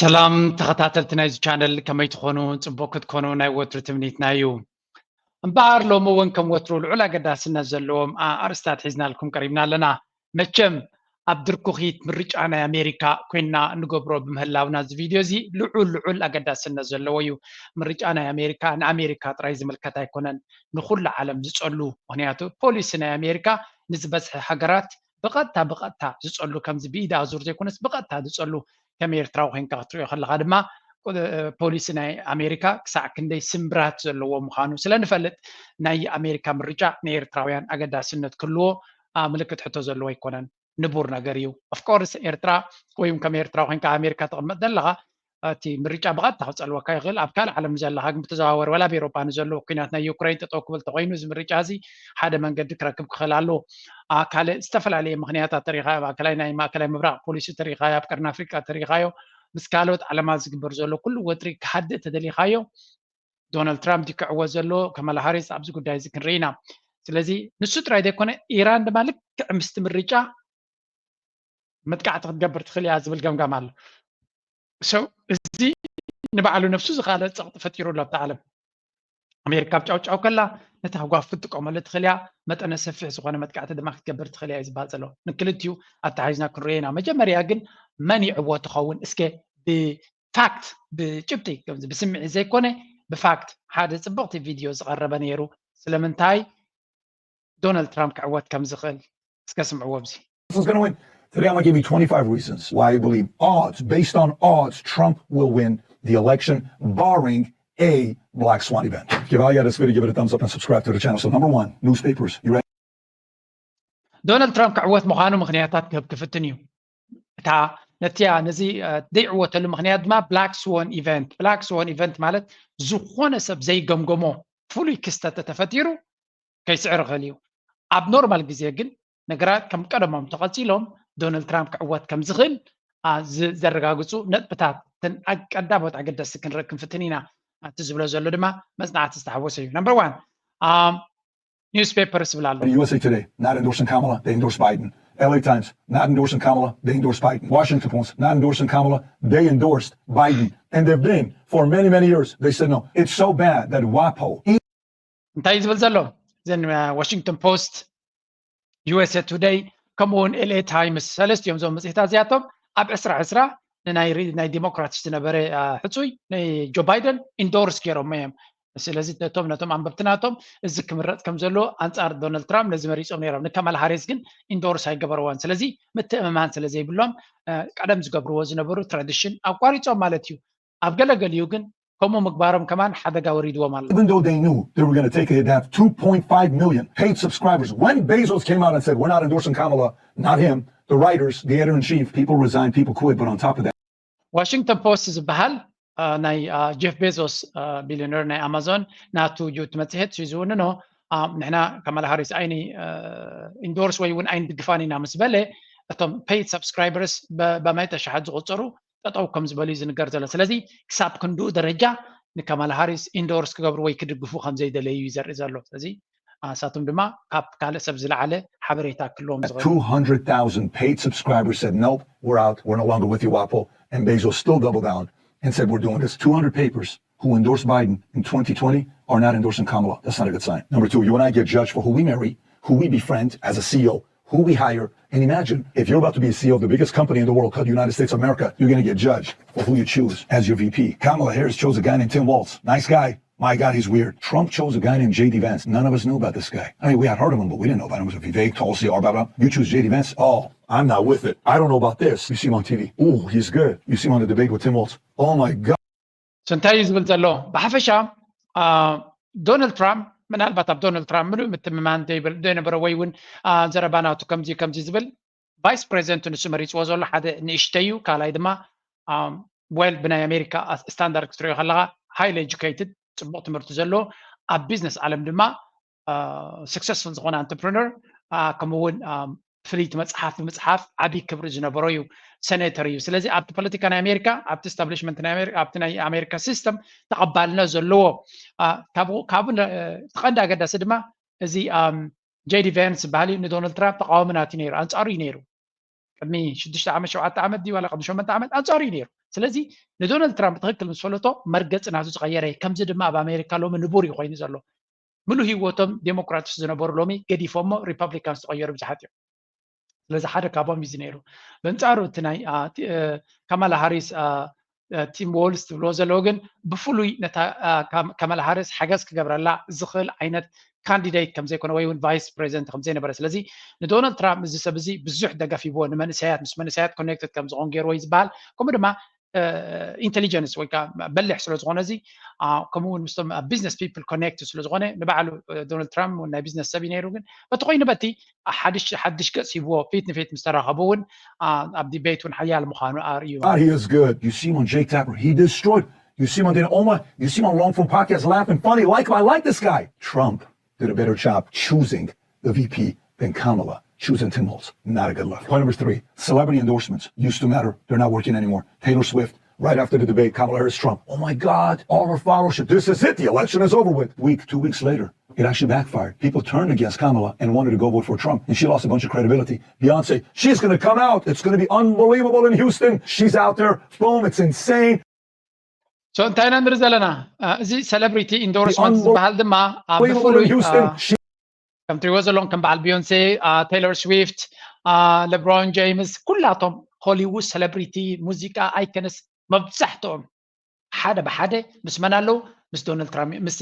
ሰላም ተኸታተልቲ ናይዚ ቻነል፣ ከመይ ትኾኑ? ጽቡቕ ክትኮኑ ናይ ወትሩ ትምኒትና እዩ። እምበኣር ሎሚ እውን ከም ወትሩ ልዑል ኣገዳስነት ዘለዎም ኣርእስታት ሒዝናልኩም ቀሪብና ኣለና። መቸም ኣብ ድርኩኺት ምርጫ ናይ ኣሜሪካ ኮይና እንገብሮ ብምህላውና፣ እዚ ቪድዮ እዚ ልዑል ልዑል ኣገዳስነት ዘለዎ እዩ። ምርጫ ናይ ኣሜሪካ ንኣሜሪካ ጥራይ ዝምልከት ኣይኮነን፣ ንኹሉ ዓለም ዝጸሉ። ምኽንያቱ ፖሊሲ ናይ ኣሜሪካ ንዝበዝሐ ሃገራት ብቐጥታ ብቐጥታ ዝጸሉ፣ ከምዚ ብኢድ ኣዙር ዘይኮነስ ብቐጥታ ዝጸሉ፣ ከም ኤርትራዊ ኮይንካ ክትሪኦ ከለኻ ድማ ፖሊሲ ናይ ኣሜሪካ ክሳዕ ክንደይ ስምብራት ዘለዎ ምዃኑ ስለ ንፈልጥ፣ ናይ ኣሜሪካ ምርጫ ንኤርትራውያን ኣገዳስነት ክህልዎ ምልክት ሕቶ ዘለዎ ኣይኮነን። ንቡር ነገር እዩ። ኦፍኮርስ ኤርትራ ወይ ከም ኤርትራዊ ኮይንካ ኣሜሪካ ተቐመጥ ዘለኻ፣ እቲ ምርጫ ብቐጥታ ክጸልወካ ይኽእል። ኣብ ካልእ ዓለም ንዘለኻ ግን ብተዘዋወሪ፣ ዋላ ኣብ ኤሮጳ ንዘሎ ኩናት ናይ ዩክሬን ጠጠው ክብል ተኾይኑ፣ እዚ ምርጫ እዚ ሓደ መንገዲ ክረክብ ክኽእል ኣለዎ። ካልእ ዝተፈላለየ ምኽንያታት ተሪኻ፣ ኣብ ማእከላይ፣ ናይ ማእከላይ ምብራቕ ፖሊሲ ተሪኻዮ፣ ኣብ ቀርኒ ኣፍሪቃ ተሪኻዮ፣ ምስ ካልኦት ዓለማት ዝግበር ዘሎ ኩሉ ወጥሪ ክሃድእ ተደሊኻዮ፣ ዶናልድ ትራምፕ ክዕወት ዘሎ፣ ከማላ ሃሪስ ኣብዚ ጉዳይ እዚ ክንርኢ ኢና። ስለዚ ንሱ ጥራይ ዘይኮነ፣ ኢራን ድማ ልክዕ ምስቲ ምርጫ መጥቃዕቲ ክትገብር ትኽእል እያ ዝብል ገምጋም ኣሎ። So እዚ ንባዕሉ ነፍሱ ዝኻለ ጸቕጢ ፈጢሩ ኣሎ ኣብቲ ዓለም። ኣሜሪካ ኣብ ጫውጫው ከላ ነታ ህጓፍ ክትጥቀመሉ ትኽእል እያ፣ መጠነ ሰፊሕ ዝኾነ መጥቃዕቲ ድማ ክትገብር ትኽእል እያ እዩ ዝበሃል ዘሎ። ንክልቲኡ ኣተሓሒዝና ክንሪኦ ኢና። መጀመርያ ግን መን ይዕወት ይኸውን? እስከ ብፋክት፣ ብጭብጢ፣ ከምዚ ብስምዒት ዘይኮነ ብፋክት፣ ሓደ ጽብቕቲ ቪድዮ ዝቐረበ ነይሩ። ስለምንታይ ዶናልድ ትራምፕ ክዕወት ከም ዝኽእል እስከ ስምዕዎ። ኣብዚ This is going to win. Today, I'm going to give you twenty-five reasons why I believe odds, based on odds, Trump will win the election, barring a black swan event. If you value this video, give it a thumbs up and subscribe to the channel. So, number one, newspapers. You ready? ዶናልድ ትራምፕ ክዕወት ምዃኑ ምኽንያታት ክህብ ክፍትን እዩ። እታ ነቲያ ነዚ ዘይዕወተሉ ምኽንያት ድማ ብላክ ስዋን ኢቨንት። ብላክ ስዋን ኢቨንት ማለት ዝኾነ ሰብ ዘይገምገሞ ፍሉይ ክስተት ተተፈጢሩ ከይስዕር ይኽእል እዩ። ኣብ ኖርማል ግዜ ግን ነገራት ከም ቀደሞም ተቐጺሎም ዶናልድ ትራምፕ ክዕወት ከም ዝኽእል ዘረጋግጹ ነጥብታት፣ እተን ቀዳሞት ኣገደስቲ ክንርኢ ክንፍትን ኢና። እቲ ዝብሎ ዘሎ ድማ መጽናዕቲ ዝተሓወሰ እዩ። ነምበር ዋን፣ ኒውስፔፐርስ ዝብል ኣሎ። U S A Today, not endorsing Kamala, they endorsed Biden. L A Times, not endorsing Kamala, they endorsed Biden. Washington Post, not endorsing Kamala, they endorsed Biden. And they've been for many, many years. They said no. It's so bad that WAPO, እንታይ ዝብል ዘሎ? ዘን ዋሽንግተን ፖስት፣ ዩ ኤስ ኤ ቱደይ፣ ከምኡ እውን ኤል ኤ ታይምስ፣ ሰለስቲኦም እዞም መጽሔታት እዚኣቶም ኣብ ዕስራ ዕስራ ንናይ ሪ- ናይ ዲሞክራትስ ዝነበረ አ፣ ሕጹይ ንጆ ባይደን ኢንዶርስ ገይሮም እዮም። ስለዚ ነቶም ነቶም ኣንበብቲ ናቶም እዚ ክምረጥ ከም ዘለዎ ኣንጻር ዶናልድ ትራምፕ ነዚ መሪጾም ነይሮም። ንካማላ ሃሪስ ግን ኢንዶርስ ኣይገበርዎን። ስለዚ ምትእምማን ስለ ዘይብሎም አ፣ ቀደም ዝገብርዎ ዝነበሩ ትራዲሽን ኣቋሪጾም ማለት እዩ። ኣብ ገለገሊኡ ግን ከምኡ ምግባሮም ከማን ሓደጋ ወሪድዎም ኣሎ። Even though they knew they were going to take a hit, to have two point five million paid subscribers. When Bezos came out and said, "We're not endorsing Kamala," not him, the writers, the editor in chief, people resigned, people quit. But on top of that, ዋሽንግተን ፖስት ዝበሃል አ፣ ናይ አ፣ ጄፍ ቤዞስ አ፣ ቢሊዮነር ናይ ኣማዞን ናቱ ዩት መጽሔት እዩ ዝውንኖ። አ፣ ንሕና ካማላ ሃሪስ ኣይኒ አ፣ ኢንዶርስ ወይ እውን ኣይንድግፋን ኢና ምስ በለ፣ እቶም ፔይድ ሰብስክራይበርስ በማይ ተሽሓት ዝቆጸሩ ጠጠው ከም ዝበሉ እዩ ዝንገር ዘሎ። ስለዚ ክሳብ ክንድኡ ደረጃ ንካማላ ሃሪስ ኢንዶርስ ክገብሩ ወይ ክድግፉ ከም ዘይደለዩ እዩ ዘርኢ ዘሎ። ስለዚ ንሳቶም ድማ ካብ ካልእ ሰብ ዝለዓለ ሓበሬታ ክህልዎም ዝኽእል። Two hundred thousand paid subscribers said, "Nope, we're out. We're no longer with you, WAPO." And Bezos still doubled down and said, "We're doing this." Two hundred papers who endorsed Biden in twenty twenty are not endorsing Kamala. That's not a good sign. Number two, you and I get judged for who we marry, who we befriend as a C E O, who we hire. And imagine if you're about to be a C E O of the biggest company in the world called the United States of America, you're going to get judged for who you choose as your V P. Kamala Harris chose a guy named Tim Walz. Nice guy. My God, he's weird. Trump chose a guy named J D Vance. None of us knew about this guy. I mean, we had heard of him, but we didn't know about him. He was a Vivek, Tulsi, Arbaba. You choose J D Vance. Oh, I'm not with it. I don't know about this. You see him on T V. Ooh, he's good. You see him on the debate with Tim Walz. Oh my God. So እንታይ እዩ ዝብል ዘሎ? ብሓፈሻ አ፣ ዶናልድ ትራምፕ፣ ምናልባት ኣብ ዶናልድ ትራምፕ ምሉእ ምትምማን ዘይብል ዘይነበረ ወይ እውን አ፣ ዘረባ ናቱ ከምዚ ከምዚ ዝብል፣ ቫይስ ፕሬዚደንት ንሱ መሪፅዎ ዘሎ ሓደ ንእሽተይ እዩ። ካልኣይ ድማ ዌል ብናይ ኣሜሪካ ስታንዳርድ ክትሪኦ ከለካ ሃይሊ ኤጁኬትድ፣ ፅቡቅ ትምህርቲ ዘለዎ፣ ኣብ ቢዝነስ ዓለም ድማ ስክሰስፉል ዝኾነ ኣንተርፕረነር፣ ከምኡ እውን ፍልይቲ መፅሓፍ ብምፅሓፍ ዓብዪ ክብሪ ዝነበሮ እዩ። ሴኔተር እዩ። ስለዚ ኣብቲ ፖለቲካ ናይ ኣሜሪካ፣ ኣብቲ ስታብሊሽመንት ናይ ኣሜሪካ፣ ኣብቲ ናይ ኣሜሪካ ሲስተም ተቐባልነት ዘለዎ፣ አ፣ ካብኡ ካብኡ ነ- እቲ ቀንዲ ኣገዳሲ ድማ እዚ ጄዲ ቫንስ ዝበሃል እዩ። ንዶናልድ ትራምፕ ተቃዋሚ ናት እዩ ነይሩ፣ ኣንጻሩ እዩ ነይሩ። ቅድሚ ሽዱሽተ ዓመት ሸውዓተ ዓመት ድዩ ዋላ ቅድሚ ሸሞንተ ዓመት ኣንጻሩ እዩ ነይሩ። ስለዚ ንዶናልድ ትራምፕ ብትክክል ምስ ፈለጦ መርገፂ ናቱ ዝቀየረ እዩ። ከምዚ ድማ ኣብ ኣሜሪካ ሎሚ ንቡር እዩ ኮይኑ ዘሎ። ምሉእ ህይወቶም ዴሞክራትስ ዝነበሩ ሎሚ ገዲፎሞ ሪፐብሊካንስ ዝቀየሩ ብዙሓት እዮም። ስለዚ ሓደ ካብኦም እዩ ነይሩ። በንጻሩ እቲ ናይ ካማላ ሃሪስ ቲም ዎልስ ትብልዎ ዘለዎ ግን ብፍሉይ ነታ ካማላ ሃሪስ ሓገዝ ክገብረላ ዝኽእል ዓይነት ካንዲደይት ከምዘይኮነ ወይ እውን ቫይስ ፕሬዚደንት ከምዘይነበረ፣ ስለዚ ንዶናልድ ትራምፕ እዚ ሰብ እዚ ብዙሕ ደገፍ ሂብዎ፣ ንመንእሰያት ምስ መንእሰያት ኮኔክትድ ከምዝኾን ገይርዎ እዩ ዝበሃል። ከምኡ ድማ ኢንቴሊጀንስ ወይ ከዓ በሊሕ ስለ ዝኾነ እዚ ከምኡ እውን ምስቶም ቢዝነስ ፒፕል ኮኔክት ስለ ዝኾነ ንባዕሉ ዶናልድ ትራምፕ ናይ ቢዝነስ ሰብ እዩ ነይሩ። ግን በቲ ኮይኑ በቲ ሓድሽ ሓድሽ ገፅ ሂብዎ ፊት ንፊት ምስ ተራኸቡ እውን ኣብ ዲቤት እውን ሓያል ምዃኑ ኣርእዩ። He is good. You see him on Jake Tapper. He destroyed. You see him on Dana Oma. You see him on Long Form Podcast laughing funny. Like I like this guy. Trump did a better job choosing the V P than Kamala choosing Tim Walz. Not a good look. Point number three, celebrity endorsements used to matter. They're not working anymore. Taylor Swift, right after the debate, Kamala Harris, Trump. Oh my God, all her followership. This is it. The election is over with. Week, two weeks later, it actually backfired. People turned against Kamala and wanted to go vote for Trump. And she lost a bunch of credibility. Beyonce, she's going to come out. It's going to be unbelievable in Houston. She's out there. Boom, it's insane. So እንታይ ኢና ንርኢ ዘለና? እዚ celebrity endorsement ዝበሃል ድማ ብፍሉይ ከም ትሪእዎ ዘለኹም ከም በዓል ቢዮንሴ፣ ቴይለር ስዊፍት፣ ለብሮን ጄምስ፣ ኩላቶም ሆሊውድ ሰለብሪቲ፣ ሙዚቃ ኣይከነስ መብዛሕትኦም ሓደ ብሓደ ምስ መን ኣለዉ? ምስ ዶናልድ ትራምፕ፣ ምስ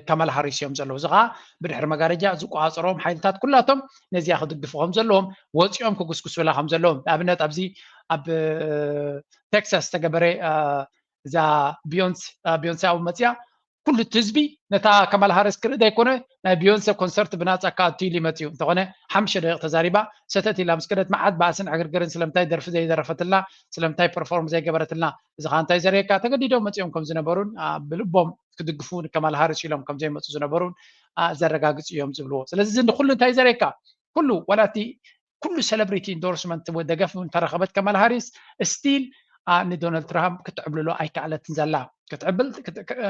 ካማላ ሃሪስ እዮም ዘለዉ። እዚ ከዓ ብድሕሪ መጋረጃ ዝቆፃፀሮም ሓይልታት ኩላቶም ነዚኣ ክድግፉ ከም ዘለዎም፣ ወፂኦም ክጉስጉሱላ ከም ዘለዎም፣ ንኣብነት ኣብዚ ኣብ ቴክሳስ ዝተገበረ እዛ ቢዮንስ ቢዮንስ ኣብኡ መፅያ ኩሉ እቲ ህዝቢ ነታ ካማላ ሃሪስ ክርኢ ዘይኮነ ናይ ቢዮንሰ ኮንሰርት ብናፃ ክኣቱ ኢሉ ይመፅዩ። እንተኾነ ሓሙሽተ ደቂቕ ተዛሪባ ሰተት ኢላ ምስ ከደት መዓት ባእስን ዕግርግርን ስለምንታይ ደርፊ ዘይደረፈትልና ስለምንታይ ፐርፎርም ዘይገበረትልና እዚ ከዓ እንታይ ዘርእየካ ተገዲዶም መፅዮም ከም ዝነበሩን ብልቦም ክድግፉ ንካማላ ሃሪስ ኢሎም ከም ዘይመፁ ዝነበሩን ዘረጋግፁ እዮም ዝብልዎ። ስለዚ እዚ ንኩሉ እንታይ ዘርእየካ ኩሉ ዋላ እቲ ኩሉ ሰለብሪቲ ኢንዶርስመንት ወይ ደገፍ እውን ተረኸበት ካማላ ሃሪስ ስቲል ንዶናልድ ትራምፕ ክትዕብልሎ ኣይከኣለትን ዘላ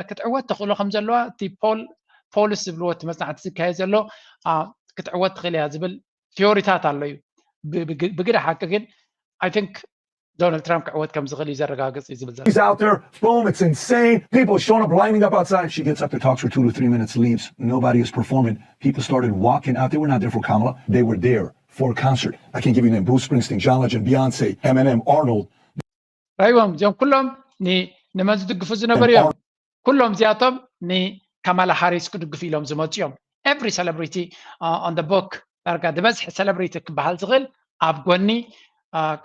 ክትዕወት ተኽእሎ ከም ዘለዋ እቲ ፖል ፖልስ ዝብልዎ እቲ መፅናዕቲ ዝካየድ ዘሎ ክትዕወት ትኽእል እያ ዝብል ቲዮሪታት ኣሎ እዩ። ብግዳ ሓቂ ግን ኣይ ቲንክ ዶናልድ ትራምፕ ክዕወት ከም ዝኽእል እዩ ዘረጋግጽ እዩ ዝብል ዘሎ። He's out there, boom, it's insane. People showing up, lining up outside. She gets up there, talks for two to three minutes, leaves. Nobody is performing. People started walking out. They were not there for Kamala. They were there for a concert. I can't give you a name. Bruce Springsteen, John Legend, Beyonce, Eminem, Arnold. ራይዎም እዚኦም ኩሎም ንመን ዝድግፉ ዝነበሩ እዮም? ኩሎም እዚኣቶም ንካማላ ሃሪስ ክድግፉ ኢሎም ዝመፁ እዮም። Every celebrity on the book ዳርጋ ዝበዝሒ ሰለብሪቲ ክበሃል ዝኽእል ኣብ ጎኒ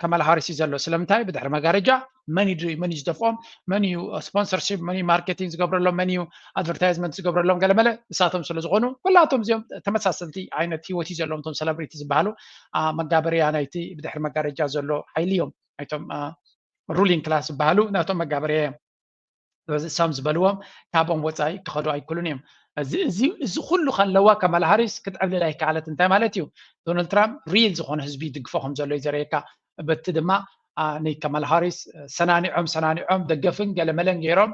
ካማላ ሃሪስ እዩ ዘሎ። ስለምንታይ? ብድሕሪ መጋረጃ መን እዩ መን እዩ ዝደፍኦም፣ መን እዩ ስፖንሰርሺፕ፣ መን እዩ ማርኬቲንግ ዝገብረሎም፣ መን እዩ ኣድቨርታይዝመንት ዝገብረሎም፣ ገለመለ ንሳቶም ስለ ዝኾኑ ኩላቶም እዚኦም ተመሳሰልቲ ዓይነት ህይወት እዩ ዘለዎም። እቶም ሰለብሪቲ ዝበሃሉ መጋበርያ ናይቲ ብድሕሪ መጋረጃ ዘሎ ሓይሊ እዮም። ናይቶም ሩሊንግ ክላስ ዝበሃሉ ናቶም መጋበርያ እዮም። ስለዚ እሶም ዝበልዎም ካብኦም ወፃኢ ክኸዱ ኣይክእሉን እዮም። እዚ ኩሉ ከለዋ ካማላ ሃሪስ ክትዕብልል ኣይከኣለት። እንታይ ማለት እዩ? ዶናልድ ትራምፕ ሪል ዝኾነ ህዝቢ ይድግፎ ከም ዘሎ እዩ ዘርእየካ። በቲ ድማ ንካማላ ሃሪስ ሰናኒዖም ሰናኒዖም ደገፍን ገለመለን ገይሮም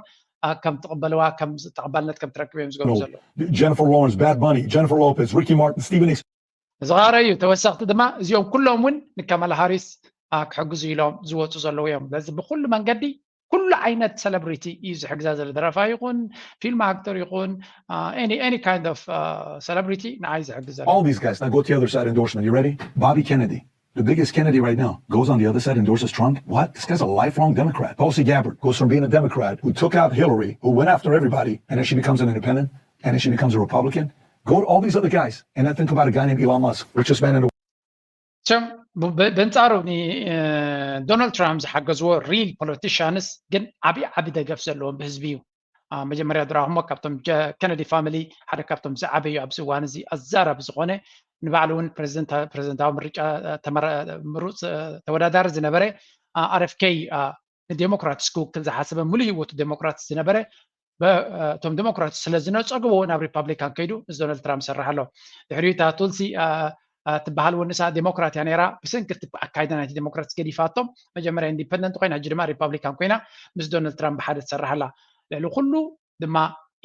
ከም ትቕበልዋ ከም ተቐባልነት ከም ትረክብ እዮም ዝገብሩ ዘለዉ። Jennifer Lawrence, Bad Bunny, Jennifer Lopez, Ricky Martin, Stephen A. ዝቐረ እዩ። ተወሰኽቲ ድማ እዚኦም ኩሎም እውን ንካማላ ሃሪስ ክሕግዙ ኢሎም ዝወፁ ዘለዉ እዮም። ስለዚ ብኩሉ መንገዲ ኩሉ ዓይነት ሰለብሪቲ እዩ ዝሕግዛ ዘሎ። ደራፋይ ይኹን ፊልም ኣክተር ይኹን any kind of celebrity ንዓይ ዝሕግዝ ዘሎ። All these guys, now go to the other side endorsement. You ready? Bobby Kennedy, the biggest Kennedy right now, goes on the other side, endorses Trump. What? This guy's a lifelong Democrat. Tulsi Gabbard goes from being a Democrat who took out Hillary, who went after everybody, and then she becomes an independent, and then she becomes a Republican. Go to all these other guys, and then think about a guy named Elon Musk, richest man in the ቸም በንጻሩ ንዶናልድ ትራምፕ ዝሓገዝዎ ሪል ፖለቲሽንስ ግን ዓብዪ ዓብዪ ደገፍ ዘለዎም ብህዝቢ እዩ። መጀመርያ ዝረኣኹሞ ካብቶም ከነዲ ፋሚሊ ሓደ ካብቶም ዝዓበዩ ኣብዚ እዋን እዚ ኣዛራቢ ዝኾነ ንባዕሉ እውን ፕሬዚደንታዊ ምርጫ ምሩፅ ተወዳዳሪ ዝነበረ ኣር ኤፍ ኬ ንዴሞክራትስ ክውክል ዝሓሰበ ሙሉእ ህይወቱ ዴሞክራትስ ዝነበረ እቶም ዴሞክራትስ ስለ ዝነፀግዎ ናብ ሪፓብሊካን ከይዱ ምስ ዶናልድ ትራምፕ ይሰርሕ ኣሎ። ድሕሪኡ እታ ቱልሲ ትበሃል እውን ንሳ ዴሞክራት እያ ነይራ። ብሰንኪ እቲ ኣካይዳ ናይቲ ዴሞክራትስ ገዲፋቶም መጀመርያ ኢንዲፐንደንት ኮይና ሕጂ ድማ ሪፓብሊካን ኮይና ምስ ዶናልድ ትራምፕ ብሓደ ትሰርሕ ኣላ። ልዕሊ ኩሉ ድማ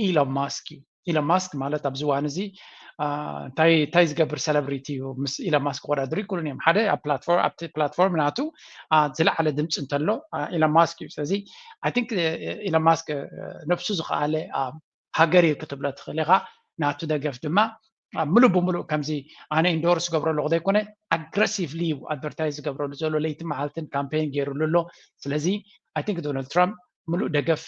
ኢሎን ማስክ እዩ። ኢሎን ማስክ ማለት ኣብዚ እዋን እዚ እንታይ እንታይ ዝገብር ሰለብሪቲ እዩ? ምስ ኢሎን ማስክ ክወዳደሩ ይክእሉን እዮም። ሓደ ኣብ ፕላትፎርም ኣብቲ ፕላትፎርም ናቱ ዝለዓለ ድምፂ እንተሎ ኢሎን ማስክ እዩ። ስለዚ ኣይ ቲንክ ኢሎን ማስክ ነብሱ ዝኸኣለ ሃገር እዩ ክትብሎ ትኽእል ኢኻ። ናቱ ደገፍ ድማ ምሉእ ብምሉእ ከምዚ ኣነ ኢንዶርስ ገብሮ ኣለኹ ዘይኮነ ኣግረሲቭሊ እዩ ኣድቨርታይዝ ዝገብረሉ ዘሎ ለይቲ መዓልትን ካምፔን ገይሩሉ ኣሎ። ስለዚ ኣይ ቲንክ ዶናልድ ትራምፕ ምሉእ ደገፍ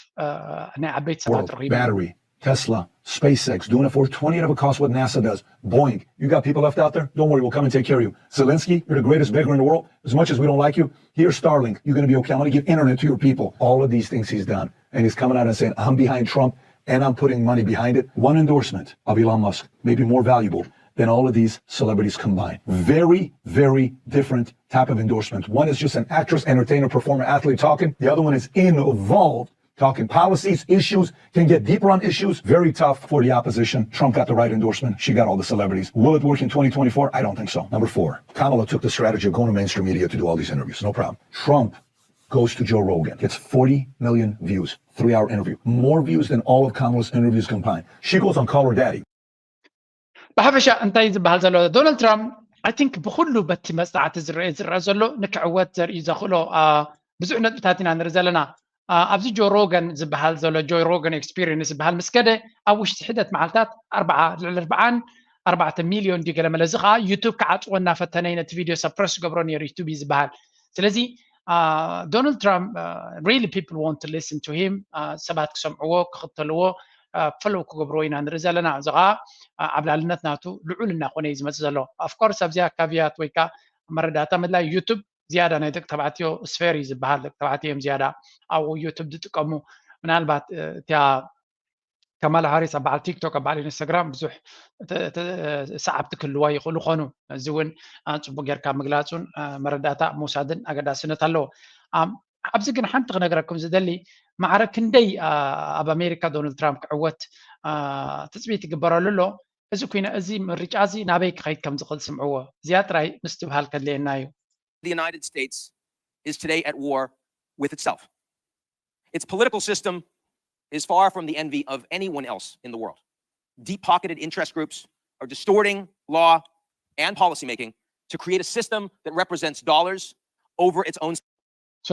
ናይ ዓበይቲ ሰባት ረኺቡ። Battery, Tesla, SpaceX, doing it for twenty of a cost what NASA does. Boeing, you got people left out there? Don't worry, we'll come and take care of you. Zelensky, you're the greatest beggar in the world. As much as we don't like you, here's Starlink. You're going to be okay. I'm going to give internet to your people. All of these things he's done. And he's coming out and saying, I'm behind Trump and I'm putting money behind it. One endorsement of Elon Musk may be more valuable than all of these celebrities combined. Very, very different type of endorsement. One is just an actress, entertainer, performer, athlete talking. The other one is involved, talking policies, issues, can get deeper on issues. Very tough for the opposition. Trump got the right endorsement. She got all the celebrities. Will it work in twenty twenty-four? I don't think so. Number four, Kamala took the strategy of going to mainstream media to do all these interviews. No problem. Trump goes to Joe Rogan, gets forty million views, three hour interview, more views than all of Kamala's interviews combined. She goes on Call Her Daddy. ብሓፈሻ እንታይ ዝበሃል ዘሎ ዶናልድ ትራምፕ ኣይ ቲንክ ብኩሉ በቲ መፅናዕቲ ዝረአ ዝረአ ዘሎ ንክዕወት ዘርኢ ዘኽእሎ ብዙሕ ነጥብታት ኢና ንርኢ ዘለና። ኣብዚ ጆ ሮገን ዝበሃል ዘሎ ጆ ሮገን ኤክስፒሪየንስ ዝበሃል ምስ ከደ ኣብ ውሽጢ ሒደት መዓልታት ኣርባዓ ልዕሊ ኣርባዓን ኣርባዕተ ሚልዮን ድዩ ገለ መለ እዚ ከዓ ዩቱብ ክዓፅዎ እናፈተነ ነቲ ቪድዮ ሰፕረስ ገብሮ ነይሩ ዩቱብ እዩ ዝበሃል። ስለዚ ዶናልድ ትራምፕ really people want to listen to him ሰባት ክሰምዕዎ ክኽተልዎ ፈለው ክገብርዎ ኢና ንርኢ ዘለና። እዚ ከዓ ዓብላልነት ናቱ ልዑል እናኾነ እዩ ዝመፅእ ዘሎ። ኣፍኮርስ ኣብዚኣ ካቪያት ወይ ከዓ መረዳእታ ምድላይ ዩቱብ ዝያዳ ናይ ደቂ ተባዕትዮ ስፌር እዩ ዝበሃል። ደቂ ተባዕትዮ እዮም ዝያዳ ኣብኡ ዩቱብ ዝጥቀሙ። ምናልባት እቲያ ከማላ ሃሪስ ኣብ በዓል ቲክቶክ ኣብ በዓል ኢንስታግራም ብዙሕ ሰዓብቲ ክህልዋ ይኽእሉ ኾኑ። እዚ እውን ፅቡቅ ጌርካ ምግላፁን መረዳእታ ምውሳድን ኣገዳስነት ኣለዎ። ኣብዚ ግን ሓንቲ ክነግረኩም ዝደሊ ማዕረ ክንደይ ኣብ ኣሜሪካ ዶናልድ ትራምፕ ክዕወት ትፅቢት ይግበረሉ ኣሎ። እዚ ኩነ እዚ ምርጫ እዚ ናበይ ክኸይድ ከም ዝኽእል ስምዕዎ። እዚኣ ጥራይ ምስትብሃል ከድልየና እዩ። The United States is today at war with itself. Its political system is far from the envy of anyone else in the world. Deep pocketed interest groups are distorting law and policymaking to create a system that represents dollars over its own.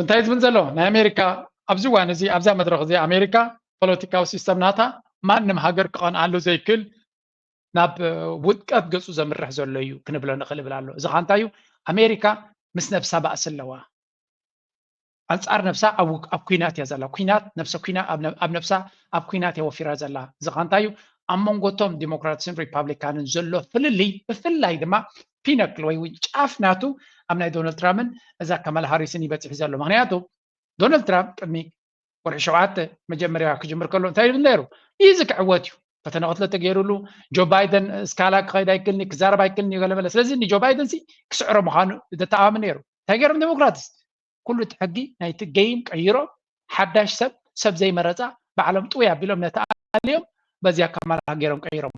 እንታይ ዝብል ዘሎ ናይ ኣሜሪካ ኣብዚ እዋን እዚ ኣብዛ መድረክ እዚ ኣሜሪካ ፖለቲካዊ ሲስተም ናታ ማንም ሃገር ክቐንኣሉ ዘይክእል ናብ ውድቀት ገፁ ዘምርሕ ዘሎ እዩ ክንብሎ ንኽእል ይብል ኣሎ። እዚ ከዓ እንታይ እዩ? ኣሜሪካ ምስ ነብሳ ባእሲ ኣለዋ። ኣንፃር ነብሳ ኣብ ኩናት እያ ዘላ። ኩናት ነብሰ ኩናት ኣብ ነብሳ ኣብ ኩናት እያ ወፊራ ዘላ። እዚ ከዓ እንታይ እዩ? ኣብ መንጎ እቶም ዲሞክራትስን ሪፓብሊካንን ዘሎ ፍልልይ ብፍላይ ድማ ፒነክል ወይ እውን ጫፍ ናቱ ኣብ ናይ ዶናልድ ትራምፕን እዛ ካማላ ሃሪስን ይበፅሕ ዘሎ። ምክንያቱ ዶናልድ ትራምፕ ቅድሚ ወርሒ ሸውዓተ መጀመርያ ክጅምር ከሎ እንታይ ይብል ነይሩ? ኢዚ ክዕወት እዩ። ፈተነ ቅትለት ተገይሩሉ፣ ጆ ባይደን ስካላ ክኸይድ ኣይክልኒ ክዛረብ ኣይክልኒ ገለመለ። ስለዚ ንጆ ባይደን ሲ ክስዕሮ ምዃኑ ዘተኣማምን ነይሩ። እንታይ ገይሮም ዴሞክራትስ? ኩሉ እቲ ሕጊ ናይቲ ገይም ቀይሮም ሓዳሽ ሰብ ሰብ ዘይመረፃ ባዕሎም ጥውይ ኣቢሎም ነቲ ኣልዮም በዚያ ካማላ ገይሮም ቀይሮም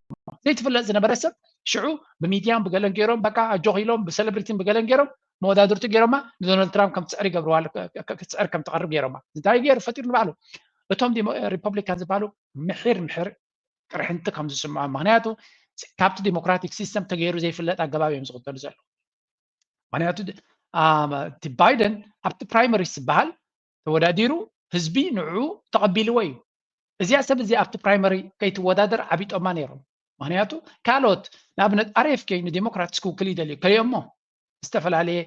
ዘይትፍለጥ ዝነበረ ሰብ ሽዑ ብሚድያን ብገለን ገይሮም በቃ ኣጆኺ ኢሎም ብሰለብሪቲን ብገለን ገይሮም መወዳድርቱ ገይሮማ ንዶናልድ ትራምፕ ከም ትስዕር ይገብርዋ ክትስዕር ከም ትቐርብ ገይሮማ እንታይ ገይሩ ፈጢሩ ንባዕሉ እቶም ሪፐብሊካን ዝበሃሉ ምሕር ምሕር ቅርሕንቲ ከም ዝስምዖም ምክንያቱ ካብቲ ዲሞክራቲክ ሲስተም ተገይሩ ዘይፍለጥ ኣገባብ እዮም ዝኽተሉ ዘለዉ ምክንያቱ እቲ ባይደን ኣብቲ ፕራይመሪ ዝበሃል ተወዳዲሩ ህዝቢ ንዕኡ ተቐቢልዎ እዩ እዚኣ ሰብ እዚ ኣብቲ ፕራይመሪ ከይትወዳደር ዓቢጦማ ነይሮም ምክንያቱ ካልኦት ንኣብነት ኣርኤፍኬ ንዲሞክራትስ ክውክል ይደልዩ ከይኦሞ ዝተፈላለየ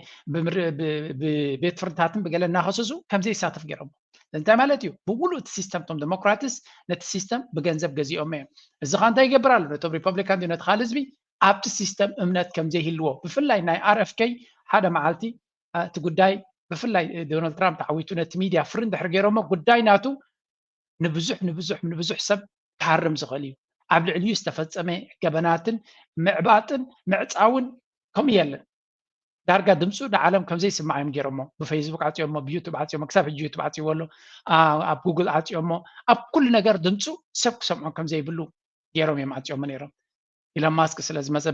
ብቤት ፍርድታትን ብገለ እናኸሰሱ ከም ዘይሳተፍ ገይሮም እንታይ ማለት እዩ ብሙሉእ እቲ ሲስተም ቶም ዲሞክራትስ ነቲ ሲስተም ብገንዘብ ገዚኦሞ እዮም እዚ ካ እንታይ ይገብር ኣሎ ነቶም ሪፐብሊካን ነቲ ካልእ ህዝቢ ኣብቲ ሲስተም እምነት ከም ዘይህልዎ ብፍላይ ናይ ኣርኤፍኬ ሓደ መዓልቲ እቲ ጉዳይ ብፍላይ ዶናልድ ትራምፕ ተዓዊቱ ነቲ ሚድያ ፍሪ እንድሕር ገይሮሞ ጉዳይ ናቱ ንብዙሕ ንብዙሕ ንብዙሕ ሰብ ክሃርም ዝኽእል እዩ ኣብ ልዕሊኡ ዝተፈፀመ ገበናትን ምዕባጥን ምዕፃውን ከምኡ የለን ዳርጋ ድምፁ ንዓለም ከም ዘይስማዕ እዮም ገይሮሞ ብፌስቡክ ዓፅዮሞ ብዩቱብ ዓፅዮሞ ክሳብ ሕጂ ዩቱብ ዓፅይዎ ኣሎ ኣብ ጉግል ዓፅዮሞ ኣብ ኩሉ ነገር ድምፁ ሰብ ክሰምዖ ከም ዘይብሉ ገይሮም እዮም ዓፅዮሞ ነይሮም ኢሎን ማስክ ስለ ዝመፀ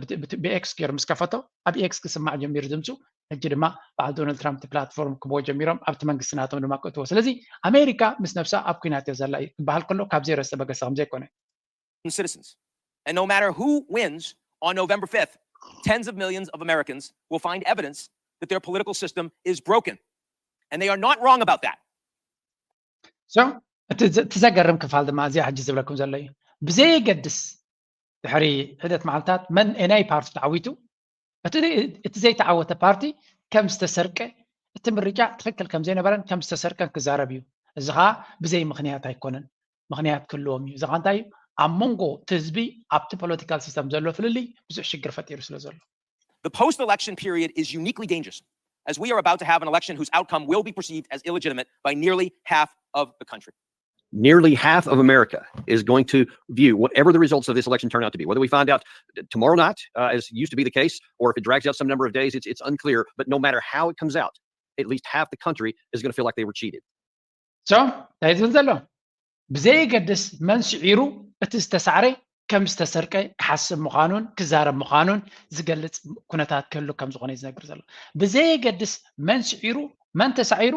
ብኤክስ ገይሩ ምስ ከፈቶ ኣብ ኤክስ ክስማዕ ጀሚሩ ድምፁ ሕጂ ድማ በዓል ዶናልድ ትራምፕ ፕላትፎርም ክብዎ ጀሚሮም ኣብቲ መንግስቲ ናቶም ድማ ክእትዎ ስለዚ ኣሜሪካ ምስ ነብሳ ኣብ ኩናት እያ ዘላ ክበሃል ከሎ ካብ ዜሮ ዝተበገሰ ከም ዘይኮነ citizens. And no matter who wins on November fifth, tens of millions of Americans will find evidence that their political system is broken. And they are not wrong about that. So እቲ ዘገርም ክፋል ድማ እዚኣ ሕጂ ዝብለኩም ዘሎ እዩ። ብዘየገድስ ድሕሪ ሒደት መዓልታት መን ናይ ፓርቲ ተዓዊቱ፣ እቲ ዘይተዓወተ ፓርቲ ከም ዝተሰርቀ፣ እቲ ምርጫ ትኽክል ከም ዘይነበረን ከም ዝተሰርቀን ክዛረብ እዩ። እዚ ከዓ ብዘይ ምኽንያት ኣይኮነን፣ ምኽንያት ክህልዎም እዩ። እዚ ከዓ እንታይ እዩ? ኣብ መንጎ እቲ ህዝቢ ኣብቲ ፖለቲካል ሲስተም ዘሎ ፍልልይ ብዙሕ ሽግር ፈጢሩ ስለ ዘሎ። The post-election period is uniquely dangerous, as we are about to have an election whose outcome will be perceived as illegitimate by nearly half of the country. Nearly half of America is going to view whatever the results of this election turn out to be, whether we find out tomorrow night, uh, as used to be the case, or if it drags out some number of days, it's, it's unclear. But no matter how it comes out, at least half the country is going to feel like they were cheated. So እንታይ ዝብል ዘሎ? ብዘየገድስ መን ስዒሩ፣ እቲ ዝተሳዕረ ከም ዝተሰርቀ ክሓስብ ምዃኑን ክዛረብ ምዃኑን ዝገልጽ ኩነታት ክህሉ ከም ዝኾነ እዩ ዝነግር ዘሎ። ብዘየገድስ መን ስዒሩ፣ መን ተሳዒሩ፣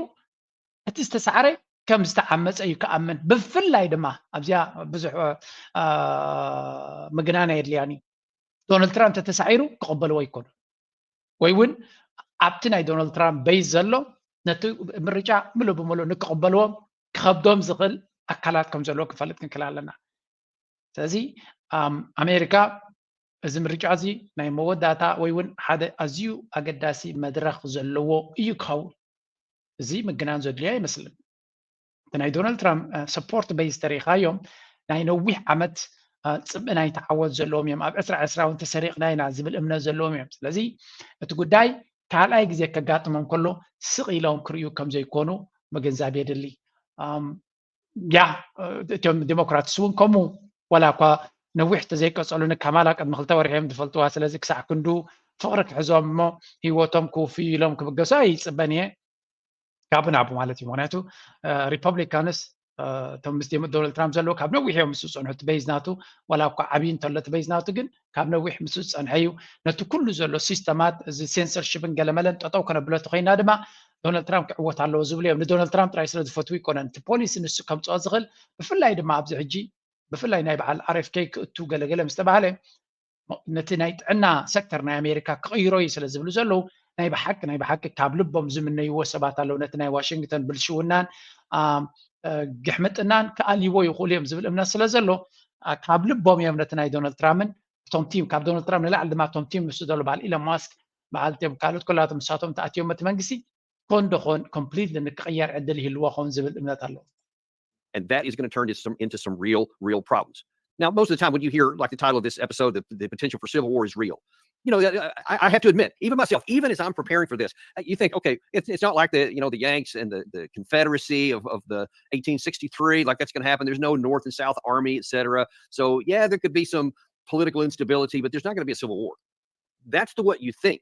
እቲ ዝተሳዕረ ከም ዝተዓመፀ እዩ ክኣምን። ብፍላይ ድማ ኣብዚኣ ብዙሕ ምግናን ኣየድልያን እዩ። ዶናልድ ትራምፕ ተተሳዒሩ ክቕበልዎ ኣይኮኑን፣ ወይ እውን ኣብቲ ናይ ዶናልድ ትራምፕ ቤዝ ዘሎ ነቲ ምርጫ ምሉእ ብምሉእ ንክቕበልዎም ክኸብዶም ዝኽእል ኣካላት ከም ዘለዎ ክንፈልጥ ክንክእል ኣለና። ስለዚ ኣሜሪካ እዚ ምርጫ እዚ ናይ መወዳእታ ወይ እውን ሓደ ኣዝዩ ኣገዳሲ መድረኽ ዘለዎ እዩ ክኸውን። እዚ ምግናን ዘድልዮ ኣይመስልን። እቲ ናይ ዶናልድ ትራምፕ ሰፖርት ቤዝ ተሪኢኻዮም ናይ ነዊሕ ዓመት ፅብእ ናይ ተዓወት ዘለዎም እዮም። ኣብ ዕስራ ዕስራ እውን ተሰሪቕና ኢና ዝብል እምነት ዘለዎም እዮም። ስለዚ እቲ ጉዳይ ካልኣይ ግዜ ከጋጥሞም ከሎ ስቕ ኢሎም ክርእዩ ከም ዘይኮኑ ምግንዛብ የድሊ። ያ እቶም ዲሞክራትስ እውን ከምኡ ዋላ እኳ ነዊሕ ተዘይቀፀሉ ንካማላ ቅድሚ ክልተ ወርሒ እዮም ዝፈልጥዋ። ስለዚ ክሳዕ ክንዱ ፍቕሪ ክሕዞም እሞ ህይወቶም ክውፍዩ ኢሎም ክብገሱ ኣይፅበን እየ። ካብ ናቡ ማለት እዩ። ምክንያቱ ሪፐብሊካንስ እቶም ምስ ዶናልድ ትራምፕ ዘለዎ ካብ ነዊሕ እዮም ምስ ዝፀንሑ። እቲ ቤዝ ናቱ ዋላ እኳ ዓብዪ እንተሎ እቲ ቤዝ ናቱ ግን ካብ ነዊሕ ምስ ዝፀንሐ እዩ። ነቲ ኩሉ ዘሎ ሲስተማት እዚ ሴንሰርሽፕን ገለመለን ጠጠው ከነብሎ ተኮይና ድማ ዶናልድ ትራምፕ ክዕወት ኣለዎ ዝብሉ እዮም። ንዶናልድ ትራምፕ ጥራይ ስለ ዝፈትዉ ይኮነን። እቲ ፖሊሲ ንሱ ከምፅኦ ዝኽእል ብፍላይ ድማ ኣብዚ ሕጂ ብፍላይ ናይ በዓል ኣር ኤፍ ኬ ክእቱ ገለገለ ምስ ተባሃለ ነቲ ናይ ጥዕና ሴክተር ናይ ኣሜሪካ ክቕይሮ እዩ ስለ ዝብሉ ዘለዉ ናይ ብሓቂ ናይ ብሓቂ ካብ ልቦም ዝምነይዎ ሰባት ኣለዉ። ነቲ ናይ ዋሽንግተን ብልሽውናን ግሕምጥናን ክኣልይዎ ይኽእሉ እዮም ዝብል እምነት ስለ ዘሎ ካብ ልቦም እዮም ነቲ ናይ ዶናልድ ትራምፕን እቶም ቲም ካብ ዶናልድ ትራምፕ ንላዕሊ ድማ እቶም ቲም ንሱ ዘሎ በዓል ኢሎን ማስክ በዓል ቲም ካልኦት ኩላቶም ንሳቶም ተኣትዮም እቲ መንግስቲ ኮን ዶ ኮን ኮምፕሊትሊ ንክቕየር ዕድል ይህልዎ ኸውን ዝብል እምነት ኣለዎ። And that is going to turn into some, into some real, real problems. Now, most of the time when you hear like the title of this episode, the, the potential for civil war is real. You know, I, I have to admit, even myself, even as I'm preparing for this, uh, you think, okay, it's, it's not like the, you know, the Yanks and the, the Confederacy of, of the eighteen sixty-three, like that's going to happen. There's no North and South Army, et cetera. So yeah, there could be some political instability, but there's not going to be a civil war. That's the what you think.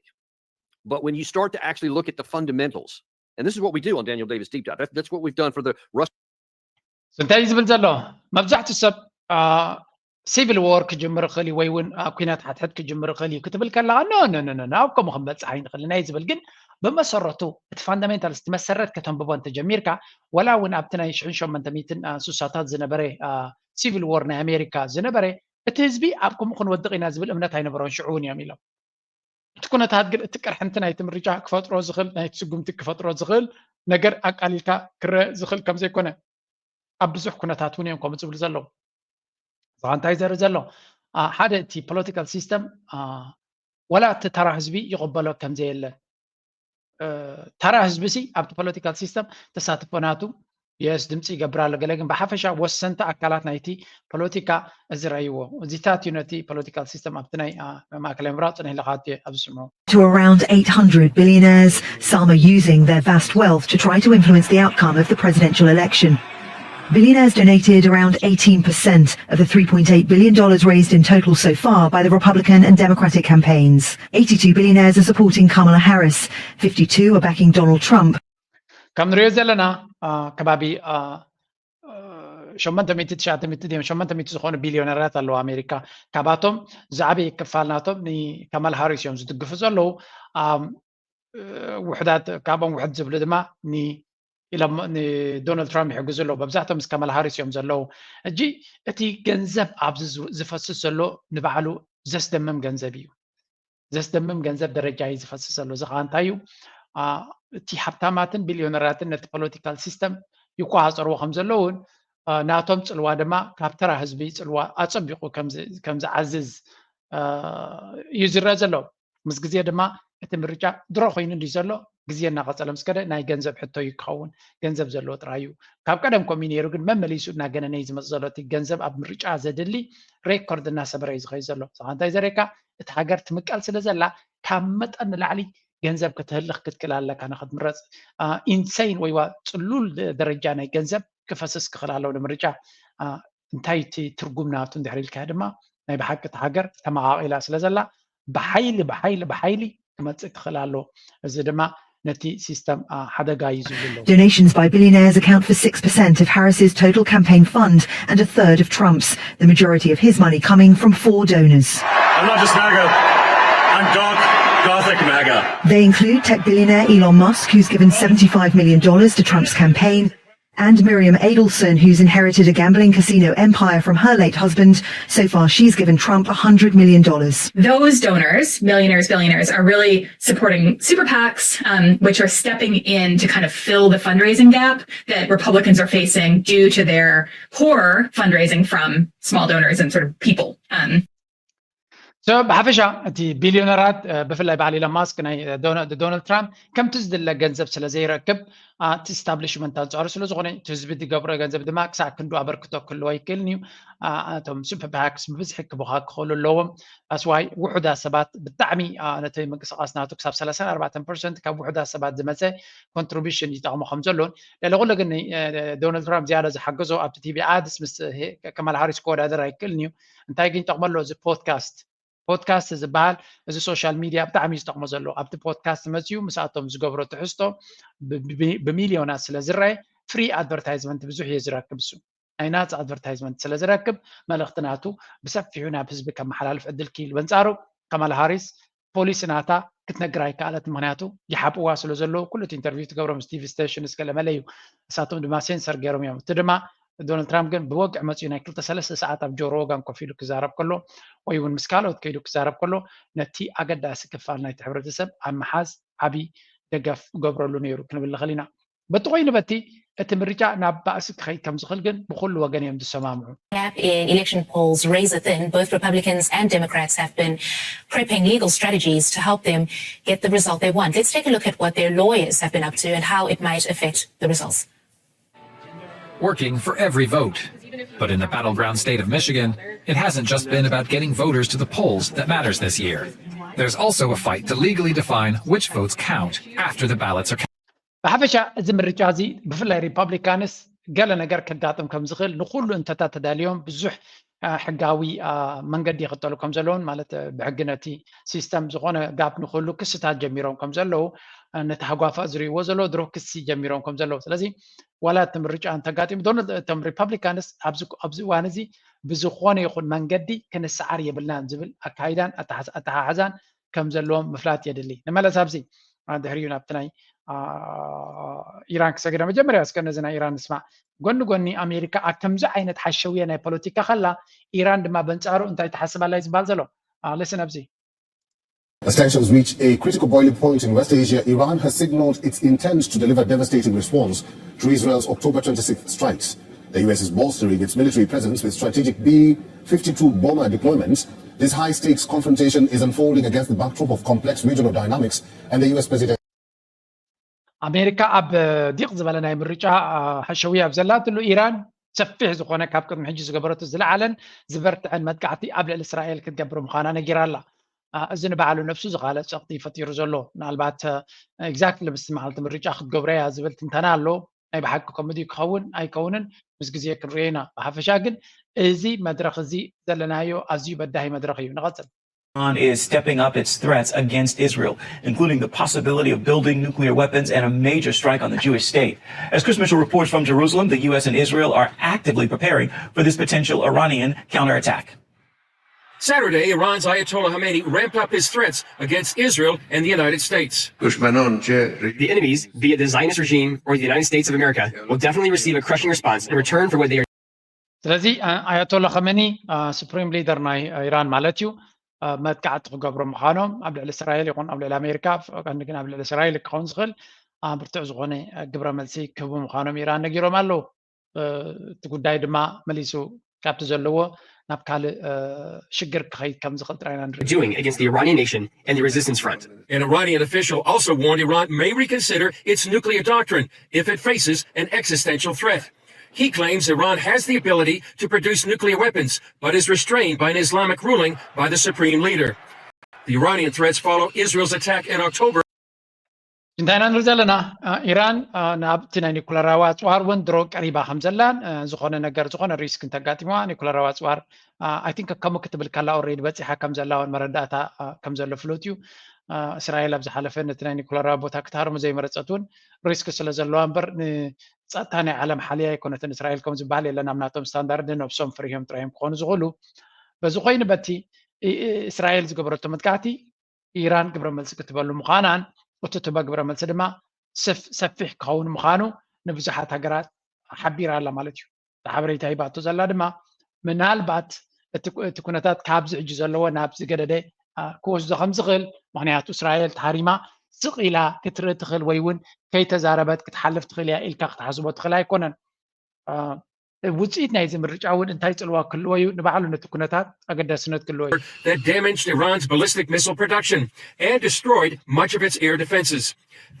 But when you start to actually look at the fundamentals, and this is what we do on Daniel Davis Deep Dive. That's, that's what we've done for the Russ. እንታይ ዝብል ዘሎ መብዛሕትኡ ሰብ ሲቪል ዎር ክጅምር ይኽእል እዩ ወይ እውን ኩናት ሓድሕድ ክጅምር ይኽእል እዩ ክትብል ከለኻ ኖ ኖ ኖ ኖ ኣብ ከምኡ ክንበፅሕ ኣይንኽእል ናይ ዝብል ግን ብመሰረቱ እቲ ፋንዳሜንታል እቲ መሰረት ከተንብቦ እንተጀሚርካ ወላ እውን ኣብቲ ናይ ሽሕን ሸሞንተ ሚእትን ስሳታት ዝነበረ ሲቪል ዎር ናይ ኣሜሪካ ዝነበረ እቲ ህዝቢ ኣብ ከምኡ ክንወድቕ ኢና ዝብል እምነት ኣይነበሮን ሽዑ እውን እዮም ኢሎም። እቲ ኩነታት ግን እቲ ቅርሕንቲ ናይቲ ምርጫ ክፈጥሮ ዝኽእል ናይቲ ስጉምቲ ክፈጥሮ ዝኽእል ነገር ኣቃሊልካ ክረአ ዝኽእል ከም ዘይኮነ ኣብ ብዙሕ ኩነታት እውን እዮም ከምኡ ዝብሉ ዘለዉ። እዚኻ እንታይ ዘርኢ ዘሎ ሓደ እቲ ፖለቲካል ሲስተም ወላ እቲ ተራ ህዝቢ ይቕበሎ ከም ዘየለ ተራ ህዝቢ ሲ ኣብቲ ፖለቲካል ሲስተም ተሳትፎ ናቱ የስ ድምፂ ይገብር ኣሎ ገለ ግን ብሓፈሻ ወሰንቲ ኣካላት ናይቲ ፖለቲካ እዚ ረእይዎ እዚታት እዩ ነቲ ፖለቲካል ሲስተም ኣብቲ ናይ ማእከላይ ምብራቕ ፅንሕ ኢልካ ኣብዚ ስምዑ To around eight hundred billionaires, some are using their vast wealth to try to influence the outcome of the presidential election. Billionaires donated around eighteen percent of the three point eight billion dollars raised in total so far by the Republican and Democratic campaigns. Eighty-two billionaires are supporting Kamala Harris, fifty-two are backing Donald Trump. ከም ንሪኦ ዘለና ከባቢ ሸሞንተ ሚእቲ ትሽዓተ ሚእቲ ድዮም ሸሞንተ ሚእቲ ዝኾኑ ቢልዮነራት ኣለዉ ኣሜሪካ። ካብኣቶም ዝዓበየ ክፋል ናቶም ንካማላ ሃሪስ እዮም ዝድግፉ ዘለዉ። ውሕዳት ካብኦም ውሕድ ዝብሉ ድማ ን ኢሎም ንዶናልድ ትራምፕ ይሕግዙ ኣለዉ። መብዛሕትኦም ምስ ካማላ ሃሪስ እዮም ዘለዉ። ሕጂ እቲ ገንዘብ ኣብዚ ዝፈስስ ዘሎ ንባዕሉ ዘስደምም ገንዘብ እዩ። ዘስደምም ገንዘብ ደረጃ እዩ ዝፈስስ ዘሎ። እዚ ከዓ እንታይ እዩ? እቲ ሃብታማትን ቢልዮነራትን ነቲ ፖለቲካል ሲስተም ይቆፃፀርዎ ከም ዘለውን ናቶም ፅልዋ ድማ ካብ ተራ ህዝቢ ፅልዋ ኣፀቢቑ ከም ዝዓዝዝ እዩ ዝረአ ዘሎ። ምስ ግዜ ድማ እቲ ምርጫ ድሮ ኮይኑ እንዲ ዘሎ ግዜ እናቐፀለ ምስ ከደ ናይ ገንዘብ ሕቶ እዩ ክኸውን። ገንዘብ ዘለዎ ጥራይ እዩ። ካብ ቀደም ከምኡ ነይሩ፣ ግን መመሊሱ እናገነነ እዩ ዝመፅ ዘሎ። እቲ ገንዘብ ኣብ ምርጫ ዘድሊ ሬኮርድ እናሰበረ እዩ ዝኸይድ ዘሎ። ንስኻ እንታይ ዘርእየካ? እቲ ሃገር ትምቀል ስለ ዘላ ካብ መጠን ንላዕሊ ገንዘብ ክትህልኽ ክትክእል ኣለካ ንክትምረፅ። ኢንሰይን ወይ ዋ ፅሉል ደረጃ ናይ ገንዘብ ክፈስስ ክኽእል ኣለዎ ንምርጫ። እንታይ እቲ ትርጉም ናቱ እንድሕር ኢልካ ድማ ናይ ብሓቂ እቲ ሃገር ተመቓቒላ ስለ ዘላ ብሓይሊ ብሓይሊ ብሓይሊ ክመፅእ ክኽእል ኣለዎ። እዚ ድማ ነቲ ሲስተም ሓደጋ እዩ ዝብሉ ኣለዉ። Donations by billionaires account for six percent of Harris's total campaign fund and a third of Trump's, the majority of his money coming from four donors. I'm not just MAGA, I'm dark Gothic MAGA. They include tech billionaire Elon Musk, who's given seventy-five million dollars to Trump's campaign, and Miriam Adelson, who's inherited a gambling casino empire from her late husband. So far, she's given Trump a hundred million dollars. Those donors, millionaires, billionaires, are really supporting super PACs, um, which are stepping in to kind of fill the fundraising gap that Republicans are facing due to their poor fundraising from small donors and sort of people. Um, So ብሓፈሻ እቲ ቢልዮነራት ብፍላይ በዓል ኢሎን ማስክ ናይ ዶናልድ ትራምፕ ከምቲ ዝድለ ገንዘብ ስለ ዘይረክብ እቲ ስታብሊሽመንት ኣንፃሩ ስለ ዝኾነ እቲ ህዝቢ ዝገብሮ ገንዘብ ድማ ክሳዕ ክንዱ ኣበርክቶ ክህልዎ ኣይክእልን እዩ። እቶም ሱፐር ፓክስ ብብዝሒ ክቡኻ ክኽእሉ ኣለዎም። ኣስዋይ ውሑዳት ሰባት ብጣዕሚ ነቲ ምንቅስቃስ ናቱ ክሳብ ሰላሳን ኣርባዕተን ፐርሰንት ካብ ውሑዳት ሰባት ዝመፀ ኮንትሪቢሽን ይጠቕሞ ከም ዘሎን ልዕሊ ኩሉ ግን ዶናልድ ትራምፕ ዝያዳ ዝሓገዞ ኣብቲ ቲቪ ኣድስ ምስ ከማላ ሃሪስ ክወዳደር ኣይክእልን እዩ። እንታይ ግን ይጠቕመሎ እዚ ፖድካስት ፖድካስት ዝበሃል እዚ ሶሻል ሚድያ ብጣዕሚ እዩ ዝጠቕሞ ዘሎ። ኣብቲ ፖድካስት መፅኡ ምስኣቶም ዝገብሮ ትሕዝቶ ብሚልዮናት ስለ ዝረአ ፍሪ ኣድቨርታይዝመንት ብዙሕ እየ ዝረክብ። እሱ ናይ ናፃ ኣድቨርታይዝመንት ስለ ዝረክብ መልእኽቲ ናቱ ብሰፊሑ ናብ ህዝቢ ከመሓላልፍ ዕድል ክኢል። በንፃሩ ከማላ ሃሪስ ፖሊሲ ናታ ክትነግር ኣይከኣለት። ምክንያቱ ይሓብዋ ስለ ዘለዉ ኩሉ እቲ ኢንተርቪው ትገብሮም ስቲቭ ስቴሽንስ ገለመለ እዩ። እሳቶም ድማ ሴንሰር ገይሮም እዮም። እቲ ድማ ዶናልድ ትራምፕ ግን ብወግዒ መፅኡ ናይ ክልተ ሰለስተ ሰዓት ኣብ ጆሮ ሮጋን ኮፍ ኢሉ ክዛረብ ከሎ ወይ እውን ምስ ካልኦት ከይዱ ክዛረብ ከሎ ነቲ ኣገዳሲ ክፋል ናይቲ ሕብረተሰብ ኣብ ምሓዝ ዓብዪ ደገፍ ገብረሉ ነይሩ ክንብል ንኽእል ኢና። በቲ ኮይኑ በቲ እቲ ምርጫ ናብ ባእሲ ክኸይድ ከም ዝኽእል ግን ብኹሉ ወገን እዮም ዝሰማምዑ። gap in election polls razor thin, both Republicans and Democrats have been prepping legal strategies to help them get the result they want. Let's take a look at what their lawyers have been up to and how it might affect the results. Working for every vote. But in the battleground state of Michigan, it hasn't just been about getting voters to the polls that matters this year. There's also a fight to legally define which votes count after the ballots are counted. ብሓፈሻ እዚ ምርጫ እዚ ብፍላይ ሪፓብሊካንስ ገለ ነገር ከጋጥም ከም ዝኽእል ንኩሉ እንተታት ተዳልዮም ብዙሕ ሕጋዊ መንገዲ ይኽተሉ ከም ዘለውን ማለት ብሕጊ ነቲ ሲስተም ዝኾነ ጋፕ ንክህሉ ክስታት ጀሚሮም ከም ዘለዉ ነቲ ሃጓፋ ዝርእይዎ ዘለዉ ድሮ ክሲ ጀሚሮም ከም ዘለዉ ስለዚ ዋላ እቲ ምርጫ እንተጋጢሙ ዶናልድ እቶም ሪፓብሊካንስ ኣብዚ እዋን እዚ ብዝኾነ ይኹን መንገዲ ክንሰዓር የብልናን ዝብል ኣካይዳን ኣተሓሕዛን ከም ዘለዎም ምፍላጥ የድሊ። ንመለስ ኣብዚ ድሕሪኡ ናብቲ ናይ ኢራን ክሰግደ መጀመርያ እስከ ነዚ ናይ ኢራን ንስማዕ። ጎኒ ጎኒ ኣሜሪካ ኣብ ከምዚ ዓይነት ሓሸውየ ናይ ፖለቲካ ከላ ኢራን ድማ በንጻሩ እንታይ ትሓስብ ኣላ እዩ ዝበሃል ዘሎ። ልስን ኣብዚ As tensions reach a critical boiling point in West Asia, Iran has signaled its intent to deliver devastating response to Israel's October twenty-sixth strikes. The U S is bolstering its military presence with strategic B fifty-two bomber deployments. This high-stakes confrontation is unfolding against the backdrop of complex regional dynamics and the U S president. ኣሜሪካ ኣብ ዲቕ ዝበለ ናይ ምርጫ ሓሸውያ ኣብ ዘላትሉ ኢራን ሰፊሕ ዝኾነ ካብ ቅድሚ ሕጂ ዝገበረቱ ዝለዓለን ዝበርትዐን መጥቃዕቲ ኣብ ልዕሊ እስራኤል ክትገብር ምዃና ነጊራ ኣላ። እዚ ንባዕሉ ነብሱ ዝኻለ ጸቕጢ ፈጢሩ ዘሎ ምናልባት ኤግዛክትሊ ምስቲ መዓልቲ ምርጫ ክትገብሮ እያ ዝብል ትንተና ኣሎ። ናይ ብሓቂ ከምኡ ድዩ ክኸውን ኣይከውንን ምስ ግዜ ክንሪኦ ኢና። ብሓፈሻ ግን እዚ መድረኽ እዚ ዘለናዮ ኣዝዩ በዳሂ መድረኽ እዩ። ንቐጽል። Iran is stepping up its threats against Israel, including the possibility of building nuclear weapons and a major strike on the Jewish state. As Chris Mitchell reports from Jerusalem, the U S and Israel are actively preparing for this potential Iranian counterattack. Saturday, Iran's Ayatollah Khamenei ramped up his threats against Israel and the United States. The enemies, be it the Zionist regime or the United States of America, will definitely receive a crushing response in return for what they are ስለዚ ኣያቶላ ኸመኒ ሱፕሪም ሊደር ናይ ኢራን ማለት እዩ፣ መጥቃዕቲ ክገብሩ ምዃኖም ኣብ ልዕሊ እስራኤል ይኹን ኣብ ልዕሊ ኣሜሪካ፣ ቀንዲ ግን ኣብ ልዕሊ እስራኤል ክኸውን ዝኽእል ብርቱዕ ዝኾነ ግብረ መልሲ ክህቡ ምዃኖም ኢራን ነጊሮም ኣለዉ። እቲ ጉዳይ ድማ መሊሱ ካብቲ ዘለዎ ናብ ካልእ ሽግር ክኸይድ ከም ዝኽእል ጥራይ ኢና ንርኢ። Doing against the Iranian nation and the resistance front. An Iranian official also warned Iran may reconsider its nuclear doctrine if it faces an existential threat. He claims Iran has the ability to produce nuclear weapons, but is restrained by an Islamic ruling by the supreme leader. The Iranian threats follow Israel's attack in October. እንታይ ኢና ንርኢ ዘለና? ኢራን ናብቲ ናይ ኒኩለራዊ ኣፅዋር እውን ድሮ ቀሪባ ከም ዘላን ዝኾነ ነገር ዝኾነ ሪስክ እንተጋጢምዋ ኒኩለራዊ ኣፅዋር ኣይ ቲንክ ከምኡ ክትብል ከላ ኦሬዲ በፂሓ ከም ዘላ እውን መረዳእታ ከም ዘሎ ፍሉጥ እዩ። እስራኤል ኣብ ዝሓለፈ ነቲ ናይ ኒኩለራዊ ቦታ ክትሃርሙ ዘይመረፀት እውን ሪስክ ስለ ዘለዋ እምበር ንፀጥታ ናይ ዓለም ሓልያ ኣይኮነትን እስራኤል ከም ዝበሃል የለን። ኣብ ናቶም ስታንዳርድ ነብሶም ፍርሂዮም ጥራዮም ክኾኑ ዝኽእሉ። በዚ ኮይኑ በቲ እስራኤል ዝገበረቶ መጥቃዕቲ ኢራን ግብረ መልሲ ክትበሉ ምዃናን እቲ ትበ ግብረ መልሲ ድማ ሰፊሕ ክኸውን ምዃኑ ንብዙሓት ሃገራት ሓቢራ ኣላ ማለት እዩ። እቲ ሓበሬታ ሂባቶ ዘላ ድማ ምናልባት እቲ ኩነታት ካብዚ ሕጂ ዘለዎ ናብ ዝገደደ ክወስዶ ከም ዝኽእል፣ ምክንያቱ እስራኤል ተሃሪማ ስቕ ኢላ ክትርኢ ትኽእል ወይ እውን ከይተዛረበት ክትሓልፍ ትኽእል እያ ኢልካ ክትሓስቦ ትኽእል ኣይኮነን። ውፅኢት ናይዚ ምርጫ እውን እንታይ ፅልዋ ክህልዎ እዩ ንባዕሉ ነቲ ኩነታት ኣገዳስነት ክህልዎ እዩ። That damaged Iran's ballistic missile production and destroyed much of its air defenses.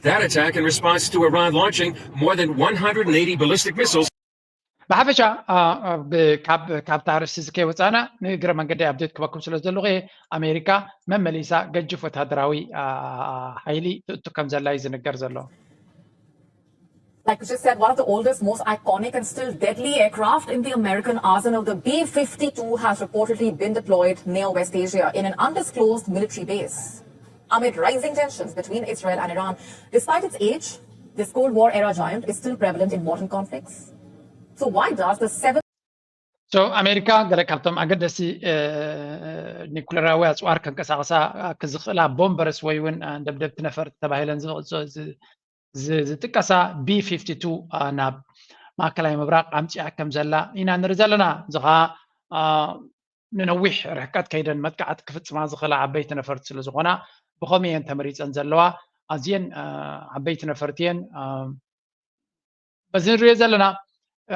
That attack in response to Iran launching more than one hundred eighty ballistic missiles. ብሓፈሻ ካብታ ኣርእስቲ እዚ ከይወፃእና ንእግረ መንገዲ ኣፕዴት ክበኩም ስለ ዘለኹ ኣሜሪካ መመሊሳ ገጅፍ ወታደራዊ ሓይሊ ትእቱ ከም ዘላ እዩ ዝንገር ዘሎ። Like you just said, one of the oldest, most iconic, and still deadly aircraft in the American arsenal, the B fifty-two, has reportedly been deployed near West Asia in an undisclosed military base amid rising tensions between Israel and Iran. Despite its age, this Cold War era giant is still prevalent in modern conflicts. So, why does the seven ኣሜሪካ ገለ ካብቶም ኣገደሲ ኒኩለራዊ ኣፅዋር ከንቀሳቀሳ ክዝኽእላ ቦምበርስ ወይ እውን ደብደብቲ ነፈርቲ ተባሂለን ዝጥቀሳ ቢ ፊፍቲ ቱ ናብ ማእከላይ ምብራቕ ኣምፂኣ ከም ዘላ ኢና ንርኢ ዘለና። እዚ ከዓ ንነዊሕ ርሕቀት ከይደን መጥቃዕቲ ክፍፅማ ዝኽእላ ዓበይቲ ነፈርቲ ስለ ዝኾና ብኸምኡ እየን ተመሪፀን ዘለዋ። ኣዝየን ዓበይቲ ነፈርቲ እየን። በዚ ንሪኦ ዘለና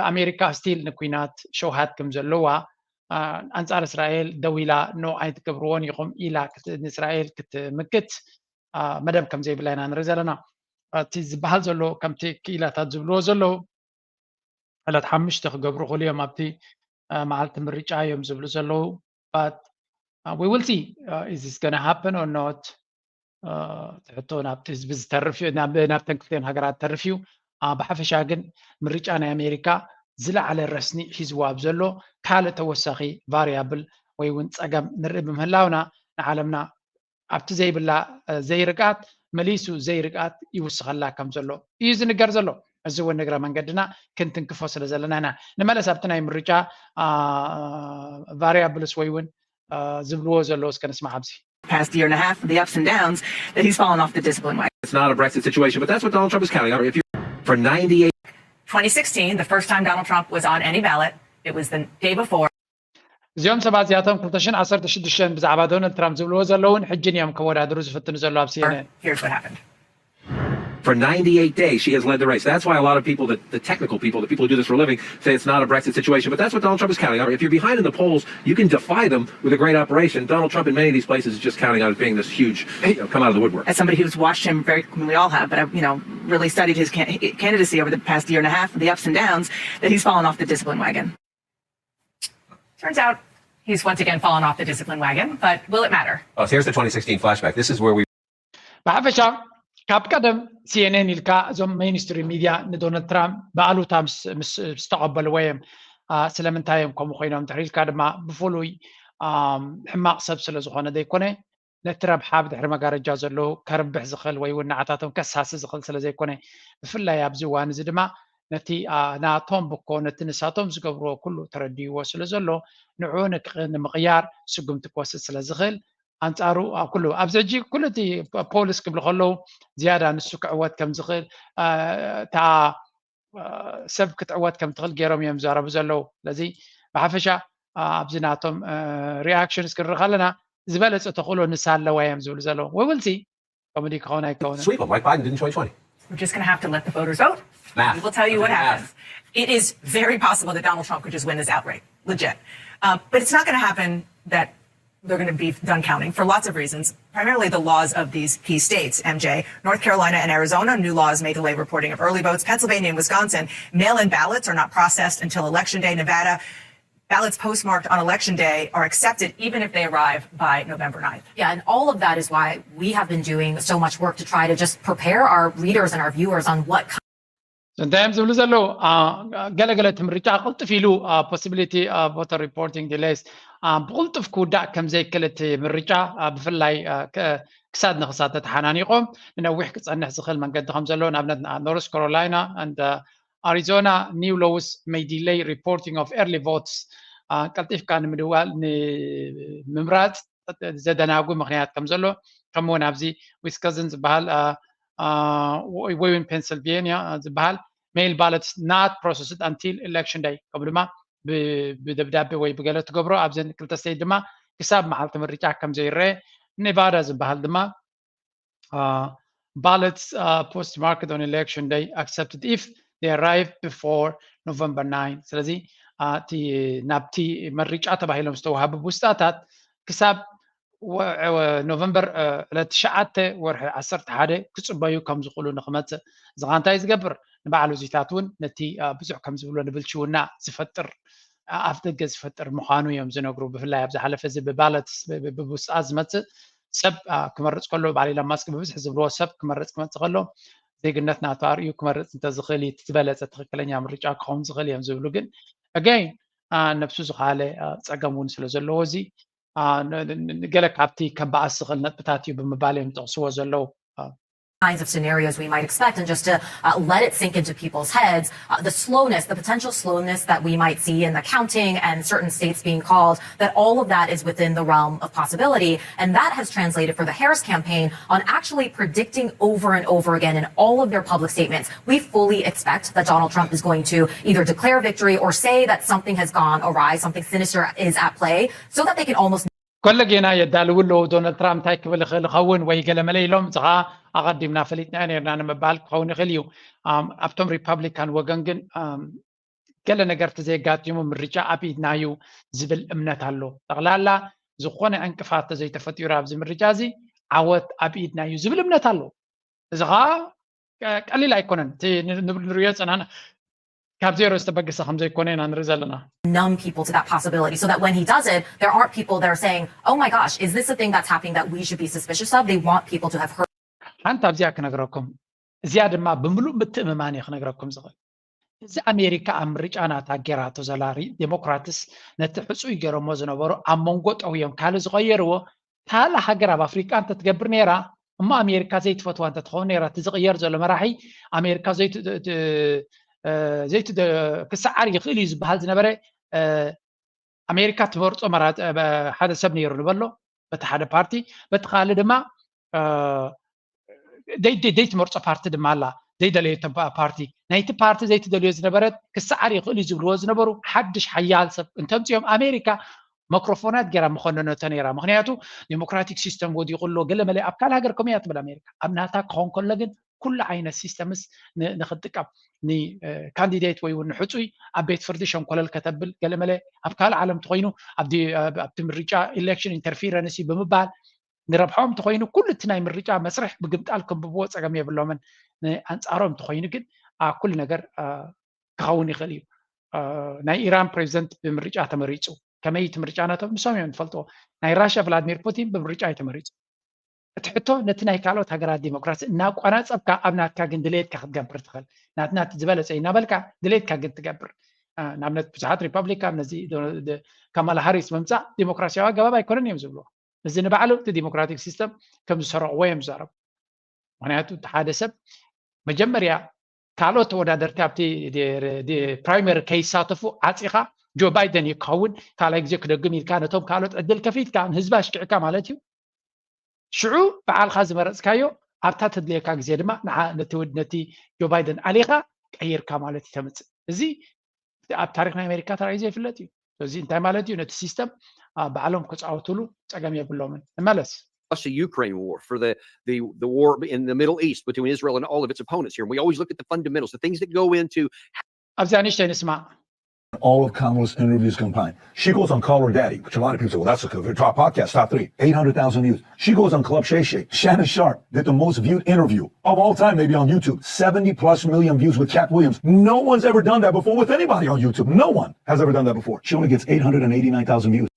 ኣሜሪካ ስቲል ንኩናት ሸውሃት ከም ዘለዋ ኣንፃር እስራኤል ደው ኢላ ኖ ኣይትገብርዎን ኢኹም ኢላ ንእስራኤል ክትምክት መደብ ከም ዘይብላ ኢና ንርኢ ዘለና። እቲ ዝበሃል ዘሎ ከምቲ ክኢላታት ዝብልዎ ዘለዉ ዕለት ሓሙሽተ ክገብሩ ክእሉ እዮም ኣብቲ መዓልቲ ምርጫ እዮም ዝብሉ ዘለዉ። But we will see is this gonna happen or not? ትሕቶ ናብቲ ህዝቢ ዝተርፍ እዩ፣ ናብተን ክልቲኦን ሃገራት ተርፍ እዩ። ብሓፈሻ ግን ምርጫ ናይ ኣሜሪካ ዝለዓለ ረስኒ ሒዝዎ ኣብ ዘሎ ካልእ ተወሳኺ ቫሪያብል ወይ እውን ፀገም ንርኢ ብምህላውና ንዓለምና ኣብቲ ዘይብላ ዘይርግኣት መሊሱ ዘይርግኣት ይውስኸላ ከም ዘሎ እዩ ዝንገር ዘሎ። እዚ እውን ንግረ መንገድና ክንትንክፎ ስለ ዘለና ኢና። ንመለስ ኣብቲ ናይ ምርጫ ቫሪያብልስ ወይ እውን ዝብልዎ ዘለዉ እስከ ንስማዕ ኣብዚ። Past year and a half, the ups and downs, that he's fallen off the discipline wagon. It's not a Brexit situation, but that's what Donald Trump is counting on. If you for ninety-eight twenty sixteen, the first time Donald Trump was on any ballot, it was the day before. እዚኦም ሰባት እዚኣቶም ክልተ ሽሕን ዓሰርተ ሽዱሽተን ብዛዕባ ዶናልድ ትራምፕ ዝብልዎ ዘለውን ሕጅን እዮም ከወዳድሩ ዝፍትኑ ዘሎ ኣብ ሲኤንኤን። Here's what happened. For ninety-eight days, she has led the race. That's why a lot of people, the, the technical people, the people who do this for a living, say it's not a Brexit situation. But that's what Donald Trump is counting on. If you're behind in the polls, you can defy them with a great operation. Donald Trump, in many of these places, is just counting on it being this huge, you know, come out of the woodwork. As somebody who's watched him very, I mean, we all have, but I've, you know, really studied his can- candidacy over the past year and a half, the ups and downs, that he's fallen off the discipline wagon. Turns out he's once again fallen off the discipline wagon, but will it matter? Oh, so here's the twenty sixteen flashback. This is where we ብሓፈሻ ካብ ቀደም ሲኤንኤን ኢልካ እዞም ሜይንስትሪም ሚድያ ንዶናልድ ትራምፕ ብኣሉታ ምስ ዝተቐበልዎ እዮም። ስለምንታይ እዮም ከምኡ ኮይኖም ድሕሪ ኢልካ ድማ ብፍሉይ ሕማቕ ሰብ ስለ ዝኾነ ዘይኮነ ነቲ ረብሓ ብድሕሪ መጋረጃ ዘለዉ ከርብሕ ዝኽእል ወይ እውን ንዓታቶም ከሳሲ ዝኽእል ስለ ዘይኮነ ብፍላይ ኣብዚ እዋን እዚ ድማ ነቲ ናቶም ብኮ ነቲ ንሳቶም ዝገብርዎ ኩሉ ተረድይዎ ስለ ዘሎ ንዑ ንምቕያር ስጉምቲ ክወስድ ስለ ዝኽእል ኣንጻሩ ኣብ ኩሉ ኣብዚ ሕጂ ኩሉ እቲ ፖሊስ ክብሉ ከለዉ ዝያዳ ንሱ ክዕወት ከም ዝኽእል እታ ሰብ ክትዕወት ከም ትኽእል ገይሮም እዮም ዝዛረቡ ዘለዉ። ስለዚ ብሓፈሻ ኣብዚ ናቶም reactions ክንርኢ ከለና ዝበለፀ ተኽእሎ ንሳ ኣለዋ እዮም ዝብሉ ዘለዉ። We will see። ከምኡ ድዩ ክኸውን ኣይከውንን? Sweep them like Biden did in twenty twenty. We're just going to have to let the voters vote. Math. We'll tell you what Math. happens. It is very possible that Donald Trump could just win this outright, legit. Um, but it's not going to happen that they're going to be done counting for lots of reasons, primarily the laws of these key states, M J. North Carolina and Arizona, new laws may delay reporting of early votes. Pennsylvania and Wisconsin, mail in ballots are not processed until election day. Nevada, ballots postmarked on election day are accepted even if they arrive by November ninth. Yeah, and all of that is why we have been doing so much work to try to just prepare our readers and our viewers on what እንታይ እዮም ዝብሉ ዘለዉ? ገለገለ እቲ ምርጫ ቅልጥፍ ኢሉ possibility voter reporting delays ብቕልጡፍ ክውዳእ ከም ዘይክእል እቲ ምርጫ ብፍላይ ክሳድ ንክሳድ ተተሓናኒቖም ንነዊሕ ክፀንሕ ዝኽእል መንገዲ ከም ዘሎ ንኣብነት ኖርስ ካሮላይና and Arizona new laws may delay reporting of early votes ቀልጢፍካ ንምድዋል ንምምራፅ ዘደናጉ ምክንያት ከም ዘሎ ከምኡውን ኣብዚ ዊስኮንሲን ዝበሃል ወይ እውን ፔንስልቬንያ ዝበሃል mail ballots not processed until election day ከምኡ ድማ ብደብዳቤ ወይ ብገለ ትገብሮ ኣብዘን ክልተ state ድማ ክሳብ መዓልቲ ምርጫ ከም ዘይረአ ኔቫዳ ዝበሃል ድማ ballots postmarked on election day accepted if they arrive before November nine ስለዚ እቲ ናብቲ ምርጫ ተባሂሎም ዝተዋሃቡ ቡስጣታት ክሳብ ኖቨምበር ዕለት ትሽዓተ ወርሒ ዓሰርተ ሓደ ክፅበዩ ከም ዝኽእሉ ንክመፅእ እዚ ከዓ እንታይ ዝገብር ንባዕሉ እዚታት እውን ነቲ ብዙሕ ከም ዝብሎ ንብልሽውና ዝፈጥር ኣፍ ደገ ዝፈጥር ምዃኑ እዮም ዝነግሩ ብፍላይ ኣብ ዝሓለፈ እዚ ብባለት ብቡስጣ ዝመፅእ ሰብ ክመርፅ ከሎ በዓል ኢሎን ማስክ ብብዝሒ ዝብልዎ ሰብ ክመርፅ ክመፅእ ከሎ ዜግነት ናቱ ኣርእዩ ክመርፅ እንተዝኽእል እዩ ዝበለፀ ትኽክለኛ ምርጫ ክኸውን ዝኽእል እዮም ዝብሉ ግን again ነብሱ ዝኸኣለ ፀገም እውን ስለ ዘለዎ እዚ ገለ ካብቲ ከበኣስ ዝኽእል ነጥብታት እዩ ብምባል እዮም ዝጠቕስዎ ዘለዉ kinds of scenarios we might expect and just to uh, let it sink into people's heads uh, the slowness, the potential slowness that we might see in the counting and certain states being called, that all of that is within the realm of possibility. And that has translated for the Harris campaign on actually predicting over and over again in all of their public statements. We fully expect that Donald Trump is going to either declare victory or say that something has gone awry, something sinister is at play, so that they can almost ኮለጌና የዳልው ኣለዉ ዶናልድ ትራምፕ እንታይ ክብል ይኽእል ይኸውን ወይ ገለመለ ኢሎም እዚ ከዓ ኣቐዲምና ፈሊጥናዮ ነርና ንምባል ክኸውን ይኽእል እዩ ኣብቶም ሪፓብሊካን ወገን ግን ገለ ነገር ተዘየጋጢሙ ምርጫ ኣብ ኢድና እዩ ዝብል እምነት ኣሎ ጠቕላላ ዝኾነ ዕንቅፋት ተዘይተፈጢሩ ኣብዚ ምርጫ እዚ ዓወት ኣብ ኢድና እዩ ዝብል እምነት ኣሎ እዚ ከዓ ቀሊል ኣይኮነን ንሪኦ ፀናና ካብ ዜሮ ዝተበገሰ ከም ዘይኮነ ኢና ንርኢ ዘለና numb people to that possibility so that when he does it, there aren't people that are saying, oh my gosh, is this a thing that's happening that we should be suspicious of? They want people to have heard. ሓንቲ ኣብዚኣ ክነግረኩም እዚኣ ድማ ብምሉእ ምትእምማን እየ ክነግረኩም ዝኽእል እዚ ኣሜሪካ ኣብ ምርጫ ናታ ጌራቶ ዘላ ዴሞክራትስ ነቲ ሕፁይ ገይሮሞ ዝነበሩ ኣብ መንጎ ጠውዮም ካልእ ዝቐየርዎ ካልእ ሃገር ኣብ ኣፍሪቃ እንተትገብር ነይራ እሞ ኣሜሪካ ዘይትፈትዋ እንተትኸውን ነይራ እቲ ዝቕየር ዘሎ መራሒ ኣሜሪካ ዘይትደ ክሰዓር ይኽእል እዩ ዝበሃል ዝነበረ ኣሜሪካ ትመርፆ መራፂ ሓደ ሰብ ነይሩ ንበሎ በቲ ሓደ ፓርቲ በቲ ካልእ ድማ ዘይትመርፆ ፓርቲ ድማ ኣላ ዘይደለየቶ ፓርቲ ናይቲ ፓርቲ ዘይትደልዮ ዝነበረት ክሰዓር ይኽእል እዩ ዝብልዎ ዝነበሩ ሓድሽ ሓያል ሰብ እንተምፅኦም ኣሜሪካ መክሮፎናት ገይራ መኮነነቶ ነይራ ምክንያቱ ዴሞክራቲክ ሲስተም ወዲቑ ኣሎ ገለ መለ ኣብ ካልእ ሃገር ከምኡ እያ ትብል ኣሜሪካ ኣብ ናታ ክኾን ከሎ ግን ኩሉ ዓይነት ሲስተምስ ንክጥቀም ንካንዲዴት ወይ እውን ንሕፁይ ኣብ ቤት ፍርዲ ሸንኮለል ከተብል ገለ መለ ኣብ ካልእ ዓለም ተኮይኑ ኣብቲ ምርጫ ኢሌክሽን ኢንተርፊረንስ እዩ ብምባል ንረብሖም ተኮይኑ ኩሉ እቲ ናይ ምርጫ መስርሕ ብግምጣል ከንብብዎ ፀገም የብሎምን ኣንፃሮም ተኮይኑ ግን ኩሉ ነገር ክኸውን ይኽእል እዩ ናይ ኢራን ፕሬዚደንት ብምርጫ ተመሪፁ ከመይ እቲ ምርጫ ናቶም ንሶም እዮም ዝፈልጥዎ ናይ ራሽያ ቭላድሚር ፑቲን ብምርጫ እዩ ተመሪፁ እቲ ሕቶ ነቲ ናይ ካልኦት ሃገራት ዲሞክራሲ እናቋናፀብካ ኣብ ናትካ ግን ድሌትካ ክትገብር ትኽእል ናትና ዝበለፀ እናበልካ ድሌትካ ግን ትገብር ንኣብነት ብዙሓት ሪፐብሊካን ነዚ ካማላ ሃሪስ ምምፃእ ዲሞክራሲያዊ ኣገባብ ኣይኮነን እዮም ዝብልዎ እዚ ንባዕሉ እቲ ዲሞክራቲክ ሲስተም ከም ዝሰረቕዎ እዮም ዝዛረቡ ምክንያቱ እቲ ሓደ ሰብ መጀመርያ ካልኦት ተወዳደርቲ ኣብቲ ፕራይመሪ ከይሳተፉ ዓፂኻ ጆ ባይደን እዩ ክኸውን ካልኣይ ግዜ ክደግም ኢልካ ነቶም ካልኦት ዕድል ከፊትካ ንህዝቢ ኣሽኪዕካ ማለት እዩ። ሽዑ በዓልካ ዝመረፅካዮ ኣብታ ተድልየካ ግዜ ድማ ንዓ ነቲ ውድ ነቲ ጆ ባይደን ኣሊኻ ቀይርካ ማለት እዩ ተምፅእ። እዚ ኣብ ታሪክ ናይ ኣሜሪካ ተራእዩ ዘይፍለጥ እዩ። ስለዚ እንታይ ማለት እዩ? ነቲ ሲስተም ባዕሎም ክፃወትሉ ፀገም የብሎምን። ንመለስ። Russia Ukraine war, for the, the, the war in the Middle East between Israel and all of its opponents here. And we always look at the fundamentals, the things that go into ኣብዚኣ ንእሽተይ ንስማዕ። All of Kamala's interviews combined. She goes on Call Her Daddy, which a lot of people say, well, that's a good top podcast, top three, eight hundred thousand views. She goes on Club Shay Shay. Shannon Sharpe did the most viewed interview of all time, maybe on YouTube. seventy plus million views with Katt Williams. No one's ever done that before with anybody on YouTube. No one has ever done that before. She only gets eight hundred and eighty-nine thousand views.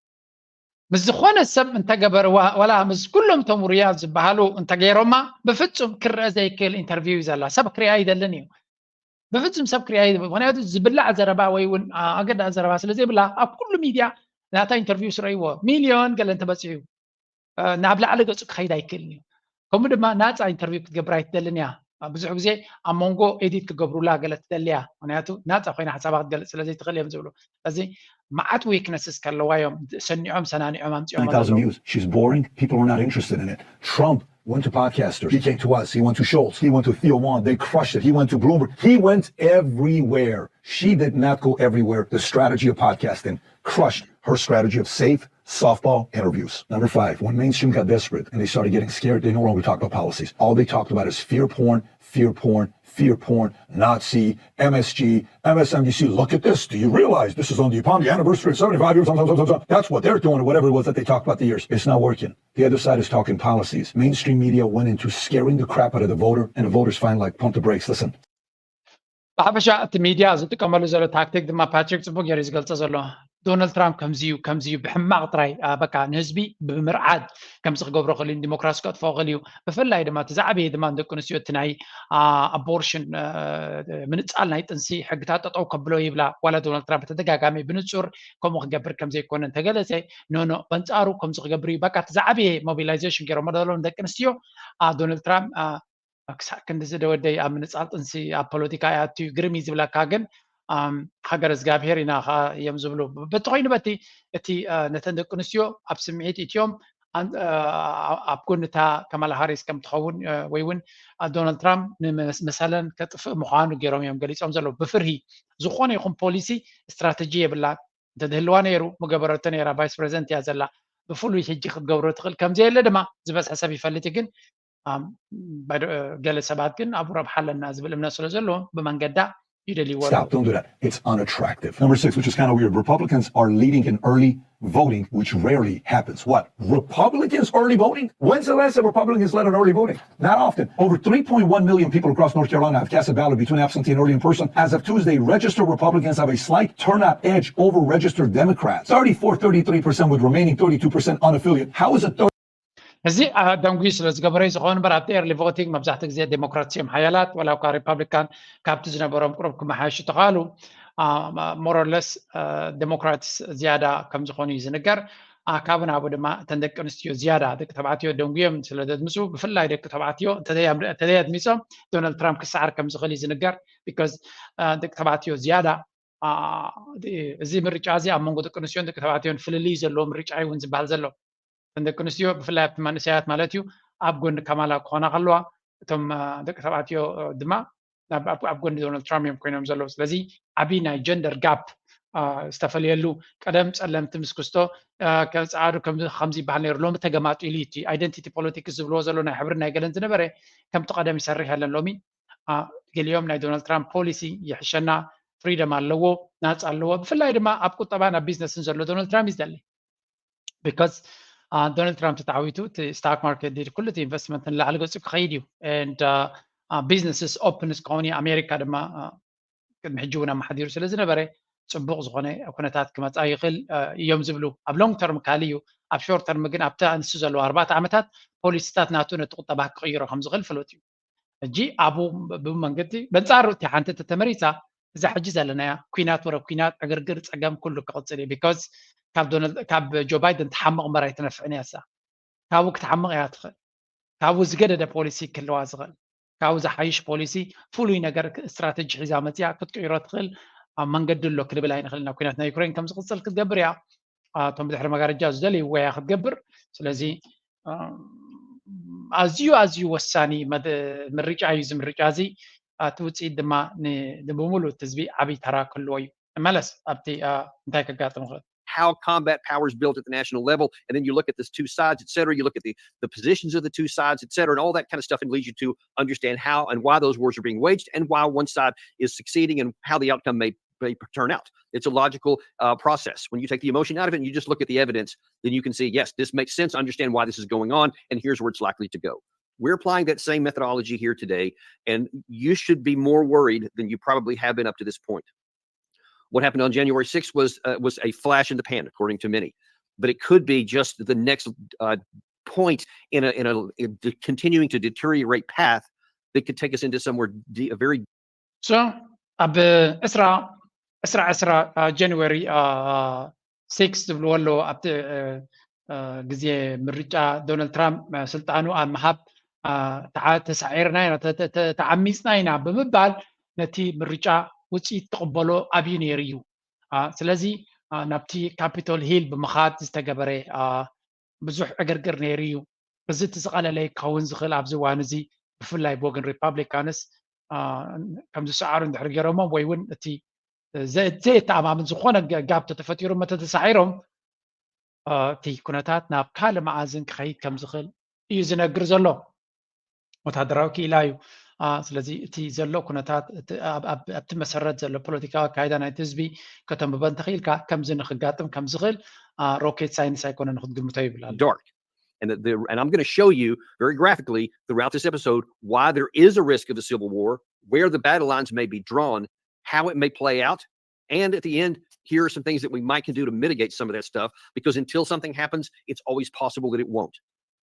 ምስ ዝኾነ ሰብ እንተገበርዋ ዋላ ምስ ኩሎም ቶም ውሩያት ዝበሃሉ እንተገይሮማ ብፍጹም ክረአ ዘይክእል ኢንተርቪው እዩ ዘላ። ሰብ ክሪኣ ይደልን እዩ። ብፍጹም ሰብ ክሪኣ ይደልን። ምክንያቱ ዝብላዕ ዘረባ ወይ እውን ኣገዳ ዘረባ ስለ ዘይብላ ኣብ ኩሉ ሚድያ ናታ ኢንተርቪው ስረይዎ ሚልዮን ገለ እንተበፂሑ ናብ ላዕሊ ገፁ ክኸይድ ኣይክእልን እዩ። ከምኡ ድማ ናፃ ኢንተርቪው ክትገብር ኣይትደልን እያ። ብዙሕ ግዜ ኣብ መንጎ ኤዲት ክገብሩላ ገለ ትደልያ። ምክንያቱ ናፃ ኮይና ሓሳባ ክትገልፅ ስለ ዘይትኽእል እዮም ዝብሉ። ስለዚ መዓት ዊክነስስ ከለዋ እዮም ሰኒዖም ሰናኒዖም ኣምፅኦም nine thousand views. She's boring. People are not interested in it. Trump went to podcasters. He came to us. He went to Schultz. He went to Theo Wan. They crushed it. He went to Bloomberg. He went everywhere. She did not go everywhere. The strategy of podcasting crushed her strategy of safe softball interviews. Number five, when mainstream got desperate and they started getting scared, they no longer talk about policies. All they talked about is fear porn, fear porn, fear porn, Nazi, M S G, M S N B C. Look at this. Do you realize this is on the upon the anniversary of seventy-five years? That's what they're doing, or whatever it was that they talked about the years. It's not working. The other side is talking policies. Mainstream media went into scaring the crap out of the voter, and the voters finally like pump the brakes. Listen. ብሓፈሻ እቲ ሚድያ ዝጥቀመሉ ዘሎ ታክቲክ ድማ ፓትሪክ ፅቡቅ ገይሩ ዝገልፆ ዘሎ። ዶናልድ ትራምፕ ከምዚዩ ከምዚዩ ብሕማቅ ጥራይ በቃ ንህዝቢ ብምርዓድ ከምዚ ክገብሮ ክእል እዩ፣ ዲሞክራሲ ከጥፍኦ ክእል እዩ። ብፍላይ ድማ እቲ ዝዓበየ ድማ ንደቂ ኣንስትዮ እቲ ናይ ኣቦርሽን ምንፃል ናይ ጥንሲ ሕግታት ጠጠው ከብሎ ይብላ። ዋላ ዶናልድ ትራምፕ ተደጋጋሚ ብንፁር ከምኡ ክገብር ከምዘይኮነ እንተገለፀ ኖኖ በንፃሩ ከምዚ ክገብር እዩ። በቃ እቲ ዝዓበየ ሞቢላይዜሽን ገይሮሞ ዘሎ ንደቂ ኣንስትዮ ዶናልድ ትራምፕ ክሳዕ ክንድዚ ደወደይ ኣብ ምንፃል ጥንሲ ኣብ ፖለቲካ ይኣቱ እዩ ግርም እዩ ዝብለካ ግን ሃገር እግዚኣብሄር ኢና ከዓ እዮም ዝብሉ። በቲ ኮይኑ በቲ እቲ ነተን ደቂ ኣንስትዮ ኣብ ስምዒት እትዮም ኣብ ጎንታ ከማላ ሃሪስ ከም ትኸውን ወይ እውን ዶናልድ ትራምፕ ንመሰለን ከጥፍእ ምዃኑ ገይሮም እዮም ገሊፆም ዘለዉ። ብፍርሂ ዝኾነ ይኹን ፖሊሲ ስትራተጂ የብላን። እንተድህልዋ ነይሩ ምገበረቶ ነይራ። ቫይስ ፕሬዚደንት እያ ዘላ። ብፍሉይ ሕጂ ክትገብሮ ትኽእል ከምዘየለ ድማ ዝበዝሐ ሰብ ይፈልጥ እዩ። ግን ገለ ሰባት ግን ኣብኡ ረብሓ ኣለና ዝብል እምነት ስለ ዘለዎም ብመንገዳ ይደልይዎ ኣለዉ። Stop, don't do that. It's unattractive. Number six, which is kind of weird. Republicans are leading in early voting, which rarely happens. What? Republicans early voting? When's the last time Republicans led in early voting? Not often. Over three point one million people across North Carolina have cast a ballot between absentee and early in person. As of Tuesday, registered Republicans have a slight turnout edge over registered Democrats. Thirty-four, thirty-three percent with remaining thirty-two percent unaffiliated. How is it እዚ ደንጉዩ ስለ ዝገበረ እዩ ዝኸውን እምበር ኣብቲ ኤርሊ ቮቲንግ መብዛሕትኡ ግዜ ዴሞክራትስ እዮም ሓያላት፣ ወላ እኳ ሪፓብሊካን ካብቲ ዝነበሮም ቁሩብ ክመሓየሹ ተኻሉ ሞሮለስ ዴሞክራትስ ዝያዳ ከም ዝኾኑ እዩ ዝንገር። ካብ ናብኡ ድማ እተን ደቂ ኣንስትዮ ዝያዳ ደቂ ተባዕትዮ ደንጉዮም ስለ ዘድምፁ ብፍላይ ደቂ ተባዕትዮ እንተዘይ ኣድሚፆም ዶናልድ ትራምፕ ክሰዓር ከም ዝኽእል እዩ ዝንገር። ቢካዝ ደቂ ተባዕትዮ ዝያዳ እዚ ምርጫ እዚ ኣብ መንጎ ደቂ ኣንስትዮን ደቂ ተባዕትዮን ፍልልይ ዘለዎ ምርጫ እዩ እውን ዝበሃል ዘሎ። እተን ደቂ ኣንስትዮ ብፍላይ ኣብቲ መንእሰያት ማለት እዩ ኣብ ጎኒ ካማላ ክኾና ከለዋ እቶም ደቂ ተባዕትዮ ድማ ኣብ ጎኒ ዶናልድ ትራምፕ እዮም ኮይኖም ዘለዉ። ስለዚ ዓብዪ ናይ ጀንደር ጋፕ ዝተፈልየሉ ቀደም ፀለምቲ ምስ ክስቶ ከፀዓዱ ከምዚ ይበሃል ነይሩ። ሎሚ ተገማጢሉ እዩ። እቲ ኣይደንቲቲ ፖለቲክስ ዝብልዎ ዘሎ ናይ ሕብሪ ናይ ገለን ዝነበረ ከምቲ ቀደም ይሰርሕ የለን። ሎሚ ገሊኦም ናይ ዶናልድ ትራምፕ ፖሊሲ ይሕሸና፣ ፍሪደም ኣለዎ፣ ናፃ ኣለዎ። ብፍላይ ድማ ኣብ ቁጠባን ኣብ ቢዝነስን ዘሎ ዶናልድ ትራምፕ እዩ ዝደሊ። ቢካዝ ዶናልድ ትራምፕ ተተዓዊቱ እቲ ስታክ ማርኬት ድል ኩሉ እቲ ኢንቨስትመንት ንላዕሊ ገፁ ክኸይድ እዩ። And businesses open እስከኾን እዩ። ኣሜሪካ ድማ ቅድሚ ሕጂ እውን ኣመሓዲሩ ስለ ዝነበረ ፅቡቅ ዝኾነ ኩነታት ክመፃ ይኽእል እዮም ዝብሉ። ኣብ ሎንግ ተርም ካሊ እዩ። ኣብ ሾርት ተርም ግን ኣብቲ ኣንስቲ ዘለዎ ኣርባዕተ ዓመታት ፖሊሲታት ናቱ ነቲ ቁጠባ ክቕይሮ ከም ዝኽእል ፍሉጥ እዩ። ሕጂ ኣብኡ ብመንገዲ በንፃሩ እቲ ሓንቲ ተተመሪፃ እዛ ሕጂ ዘለናያ ኩናት ወረ ኩናት ዕግርግር ፀገም ኩሉ ክቕፅል እዩ። ቢካዝ ካብ ጆ ባይደን ትሓምቕ እምበር ኣይትነፍዕን እያ እሳ። ካብኡ ክትሓምቕ እያ ትኽእል። ካብኡ ዝገደደ ፖሊሲ ክህልዋ ዝኽእል ካብኡ ዝሓይሽ ፖሊሲ፣ ፍሉይ ነገር፣ ስትራተጂ ሒዛ መፅያ ክትቅይሮ ትኽእል ኣብ መንገዲ ኣሎ ክንብል ኣይንኽእል ኢና። ኩናት ናይ ዩክሬን ከም ዝቕፅል ክትገብር እያ። እቶም ብድሕሪ መጋረጃ ዝደልይዎ እያ ክትገብር። ስለዚ ኣዝዩ ኣዝዩ ወሳኒ ምርጫ እዩ እዚ ምርጫ እዚ። እቲ ውፅኢት ድማ ብሙሉእ ህዝቢ ዓብይ ተራ ክህልዎ እዩ። ንመለስ ኣብቲ እንታይ ከጋጥም ይኽእል። How combat power is built at the national level, and then you look at the two sides, et cetera. You look at the, the positions of the two sides, et cetera, and all that kind of stuff, and leads you to understand how and why those wars are being waged and why one side is succeeding and how the outcome may, may turn out. It's a logical uh, process. When you take the emotion out of it and you just look at the evidence, then you can see, yes, this makes sense. I understand why this is going on, and here's where it's likely to go. We're applying that same methodology here today, and you should be more worried than you probably have been up to this point. What happened on January sixth was uh, was a flash in the pan, according to many, but it could be just the next uh, point in a in a, a continuing to deteriorate path that could take us into somewhere de- a very so ኣብ ዕስራ ዕስራ ዕስራ ጃንዋሪ ሲክስ ዝብልዎ ኣለዎ ኣብቲ ግዜ ምርጫ ዶናልድ ትራምፕ ስልጣኑ ኣብ ምሃብ ተሳዒርና ኢና ተዓሚፅና ኢና ብምባል ነቲ ምርጫ ውፅኢት ትቕበሎ ኣብዩ ነይሩ እዩ። ስለዚ ናብቲ ካፒቶል ሂል ብምኻድ ዝተገበረ ብዙሕ ዕግርግር ነይሩ እዩ። እዚ እቲ ዝቐለለ ክኸውን ዝኽእል ኣብዚ እዋን እዚ ብፍላይ ብወገን ሪፓብሊካንስ ከም ዝሰዓሩ እንድሕር ገይሮሞም ወይ እውን እቲ ዘየተኣማምን ዝኾነ ጋብ ተተፈጢሩ መተተሳዒሮም እቲ ኩነታት ናብ ካልእ መኣዝን ክኸይድ ከም ዝኽእል እዩ ዝነግር ዘሎ። ወታደራዊ ክኢላ እዩ። ስለዚ እቲ ዘሎ ኩነታት ኣብቲ መሰረት ዘሎ ፖለቲካዊ ኣካይዳ ናይቲ ህዝቢ ከተንብቦ እንተኽኢልካ ከምዚ ንክጋጥም ከም ዝኽእል ሮኬት ሳይንስ ኣይኮነን ክትግምቶ ይብል ኣሎ። Dark. And, the, and I'm going to show you very graphically throughout this episode why there is a risk of a civil war, where the battle lines may be drawn, how it may play out, and at the end, here are some things that we might can do to mitigate some of that stuff, because until something happens, it's always possible that it won't.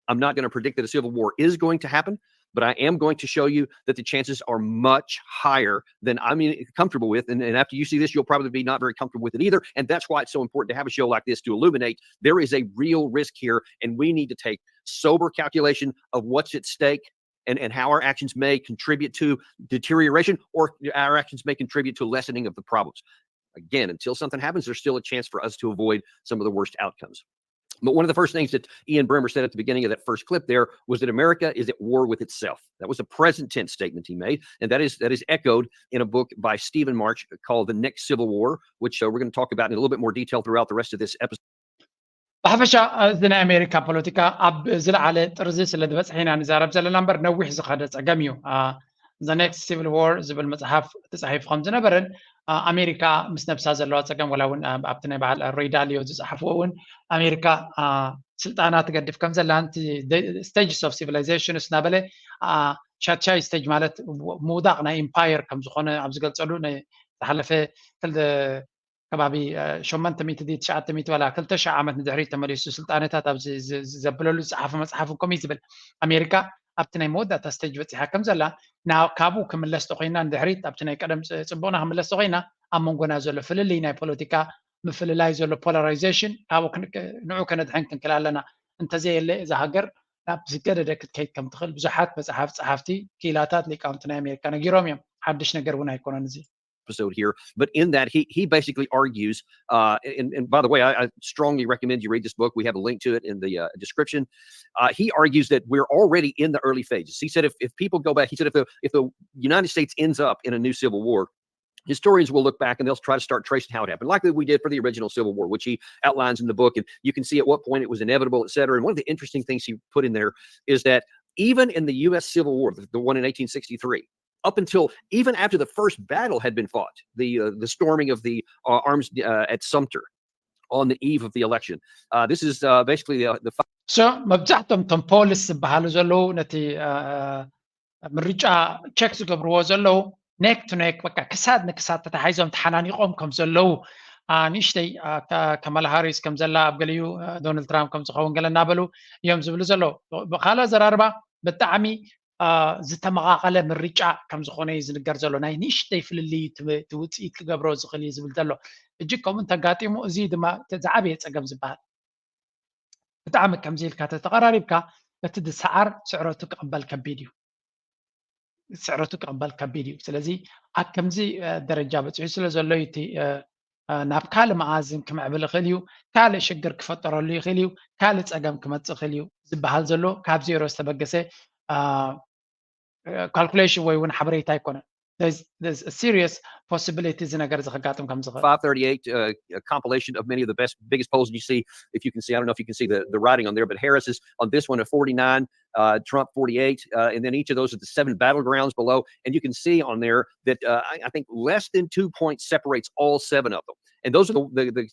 I'm not going to predict that a civil war is going to happen, but I am going to show you that the chances are much higher than I'm comfortable with. And, and after you see this, you'll probably be not very comfortable with it either. And that's why it's so important to have a show like this to illuminate there is a real risk here, and we need to take sober calculation of what's at stake and, and how our actions may contribute to deterioration or our actions may contribute to lessening of the problems. Again, until something happens, there's still a chance for us to avoid some of the worst outcomes. But one of the first things that Ian Bremmer said at the beginning of that first clip there was that America is at war with itself. That was a present tense statement he made, and that is that is echoed in a book by Stephen March called The Next Civil War, which uh, we're going to talk about in a little bit more detail throughout the rest of this episode. ብሓፈሻ እዚ ናይ ኣሜሪካ ፖለቲካ ኣብ ዝለዓለ ጥርዚ ስለ ዝበፅሐ ኢና ንዛረብ ዘለና እምበር ነዊሕ ዝኸደ ፀገም እዩ። The Next Civil War ዝብል መፅሓፍ ተፃሒፉ ከም ዝነበረን ኣሜሪካ ምስ ነብሳ ዘለዋ ፀገም ወላ እውን ኣብቲ ናይ በዓል ሬይ ዳሊዮ ዝፀሓፍዎ እውን ኣሜሪካ ስልጣና ትገድፍ ከም ዘላ stages of civilizations እናበለ ሻትሻይ ስቴጅ ማለት ምውዳቕ ናይ ኢምፓየር ከም ዝኾነ ኣብ ዝገልፀሉ ዝሓለፈ ከባቢ ሸሞንተ ሚእቲ ትሽዓተ ሚእቲ ዋላ ክልተ ሽሕ ዓመት ንድሕሪት ተመሊሱ ስልጣነታት ኣብ ዘብለሉ ዝፀሓፈ መፅሓፍ እውን ከምኡ እዩ ዝብል። ኣሜሪካ ኣብቲ ናይ መወዳእታ ስቴጅ በፂሓ ከም ዘላ ካብኡ ክምለስ ተኮይና ንድሕሪት ኣብቲ ናይ ቀደም ፅቡቕና ክምለስ ተኮይና ኣብ መንጎና ዘሎ ፍልልይ ናይ ፖለቲካ ምፍልላይ ዘሎ ፖላራይዜሽን ካብኡ ንዑ ከነድሕን ክንክል ኣለና። እንተዘየለ እዛ ሃገር ናብ ዝገደደ ክትከይድ ከም ትኽእል ብዙሓት መፅሓፍ ፀሓፍቲ ክኢላታት ሊቃውንቲ ናይ ኣሜሪካ ነጊሮም እዮም። ሓድሽ ነገር እውን ኣይኮነን እዚ። episode here, but in that he he basically argues, uh, and, and by the way, I, I strongly recommend you read this book. We have a link to it in the uh, description. Uh, he argues that we're already in the early phases. He said if, if people go back, he said if the if the United States ends up in a new civil war, historians will look back and they'll try to start tracing how it happened, like we did for the original Civil War, which he outlines in the book. And you can see at what point it was inevitable, et cetera. And one of the interesting things he put in there is that even in the U S Civil War, the, the one in eighteen sixty-three, up until even after the first battle had been fought, the uh, the storming of the uh, arms uh, at Sumter on the eve of the election. Uh, this is uh, basically the, the so መብዛሕቶም ቶም ፖሊስ ዝበሃሉ ዘለዉ ነቲ ምርጫ ቸክ ዝገብርዎ ዘለዉ ኔክ ቱ ኔክ በቃ ክሳድ ንክሳድ ተታሓይዞም ተሓናኒቆም ከም ዘለዉ ንእሽተይ ከማላ ሃሪስ ከም ዘላ ኣብ ገሊኡ ዶናልድ ትራምፕ ከም ዝኸውን ገለ እናበሉ እዮም ዝብሉ ዘለዉ። ብካልእ ኣዘራርባ ብጣዕሚ ዝተመቓቐለ ምርጫ ከም ዝኾነ እዩ ዝንገር ዘሎ። ናይ ንእሽተይ ፍልልይ እዩ እቲ ውፅኢት ክገብሮ ዝኽእል እዩ ዝብል ዘሎ። ሕጂ ከምኡ እንተጋጢሙ እዚ ድማ ዝዓበየ ፀገም ዝበሃል ብጣዕሚ ከምዚ ኢልካ ተተቐራሪብካ እቲ ዝሰዓር ስዕረቱ ክቕበል ከቢድ እዩ። ስዕረቱ ክቕበል ከቢድ እዩ። ስለዚ ኣብ ከምዚ ደረጃ በፂሑ ስለ ዘሎ እዩ እቲ ናብ ካልእ መኣዝን ክምዕብል ይኽእል እዩ፣ ካልእ ሽግር ክፈጠረሉ ይኽእል እዩ፣ ካልእ ፀገም ክመፅእ ይኽእል እዩ ዝበሃል ዘሎ ካብ ዜሮ ዝተበገሰ ካልኩሌሽን ወይ እውን ሓበሬታ ኣይኮነን። There's, there's a serious possibility እዚ ነገር እዚ ከጋጥም ከም ዝኽእል። five thirty-eight, uh, a compilation of many of the best, biggest polls you see. If you can see, I don't know if you can see the, the writing on there, but Harris is on this one at forty-nine, uh, Trump forty-eight, uh, and then each of those at the seven battlegrounds below, and you can see on there that uh, I, I think less than two points separates all seven of them, and those are the, the, the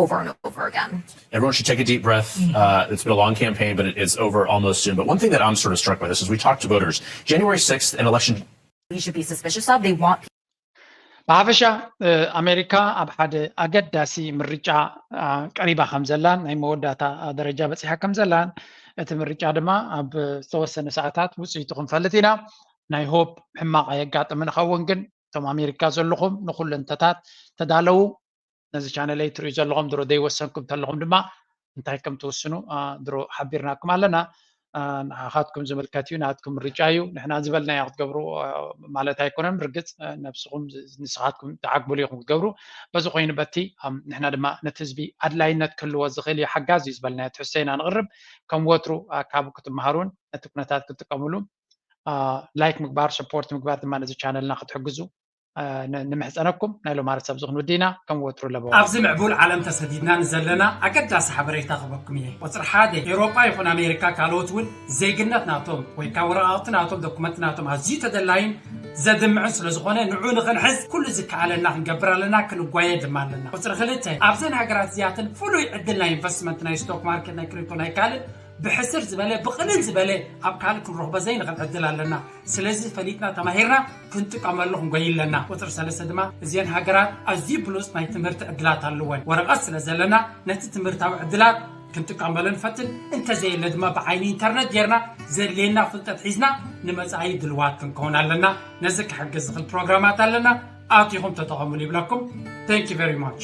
over and over again. Everyone should take a deep breath. Uh, it's been a long campaign, but it is over almost soon. But one thing that I'm sort of struck by this is we talked to voters January sixth, an election We should be suspicious of. They want ብሓፈሻ ኣሜሪካ ኣብ ሓደ ኣገዳሲ ምርጫ ቀሪባ ከም ዘላን ናይ መወዳእታ ደረጃ በፂሓ ከም ዘላን እቲ ምርጫ ድማ ኣብ ዝተወሰነ ሰዓታት ውፅኢቱ ክንፈልጥ ኢና። ናይ ሆፕ ሕማቕ ኣየጋጥምን ይኸውን፣ ግን እቶም ኣሜሪካ ዘለኹም ንኩሉ እንተታት ተዳለዉ። ነዚ ቻነለይ ትሪኡ ዘለኹም ድሮ ዘይወሰንኩም ተለኹም ድማ እንታይ ከም ትውስኑ ድሮ ሓቢርናኩም ኣለና። ንዓኻትኩም ዝምልከት እዩ፣ ናትኩም ምርጫ እዩ። ንሕና ዝበልናዮ ክትገብሩ ማለት ኣይኮነን። ርግፅ ነብስኹም ንስኻትኩም ትዓግብሉ ኢኹም ክትገብሩ። በዚ ኮይኑ በቲ ንሕና ድማ ነቲ ህዝቢ ኣድላይነት ክህልዎ ዝኽእል እዩ ሓጋዝ እዩ ዝበልናዮ ትሕዝቶ ኢና ንቕርብ። ከም ወትሩ ካብ ክትመሃሩን ነቲ ኩነታት ክትጥቀምሉ ላይክ ምግባር ሰፖርት ምግባር ድማ ነዚ ቻነልና ክትሕግዙ ንምሕፀነኩም። ናይ ሎማሪ ሰብ ዝኹን ወዲና ከም ወትሩ ለበዋ ኣብዚ ምዕቡል ዓለም ተሰዲድና ንዘለና ኣገዳሲ ሓበሬታ ክበኩም እየ። ቁፅሪ ሓደ፣ ኤውሮጳ ይኹን ኣሜሪካ ካልኦት እውን ዜግነት ናቶም ወይ ከዓ ወረቃቕቲ ናቶም ዶኩመንት ናቶም ኣዝዩ ተደላይን ዘድምዕን ስለ ዝኾነ ንዑ ንኽንሕዝ ኩሉ ዝከኣለና ክንገብር ኣለና፣ ክንጓየ ድማ ኣለና። ቁፅሪ ክልተ፣ ኣብዘን ሃገራት እዚኣተን ፍሉይ ዕድል ናይ ኢንቨስትመንት ናይ ስቶክ ማርኬት ናይ ክሪፕቶ ናይ ካልእ ብሕስር ዝበለ ብቕልል ዝበለ ኣብ ካልእ ክንረኽቦ ዘይንኽእል ዕድል ኣለና። ስለዚ ፈሊጥና ተማሂርና ክንጥቀመሉ ክንጎይ ኣለና። ቁፅሪ ሰለስተ ድማ እዚአን ሃገራት ኣዝዩ ብሉፅ ናይ ትምህርቲ ዕድላት ኣለወን። ወረቐት ስለ ዘለና ነቲ ትምህርታዊ ዕድላት ክንጥቀመሉ ንፈትን፣ እንተዘየለ ድማ ብዓይኒ ኢንተርነት ጌርና ዘድልየና ፍልጠት ሒዝና ንመፃኢ ድልዋት ክንከውን ኣለና። ነዚ ክሕግዝ ዝኽእል ፕሮግራማት ኣለና፣ ኣቲኹም ተጠቐሙሉ ይብለኩም። Thank you very much።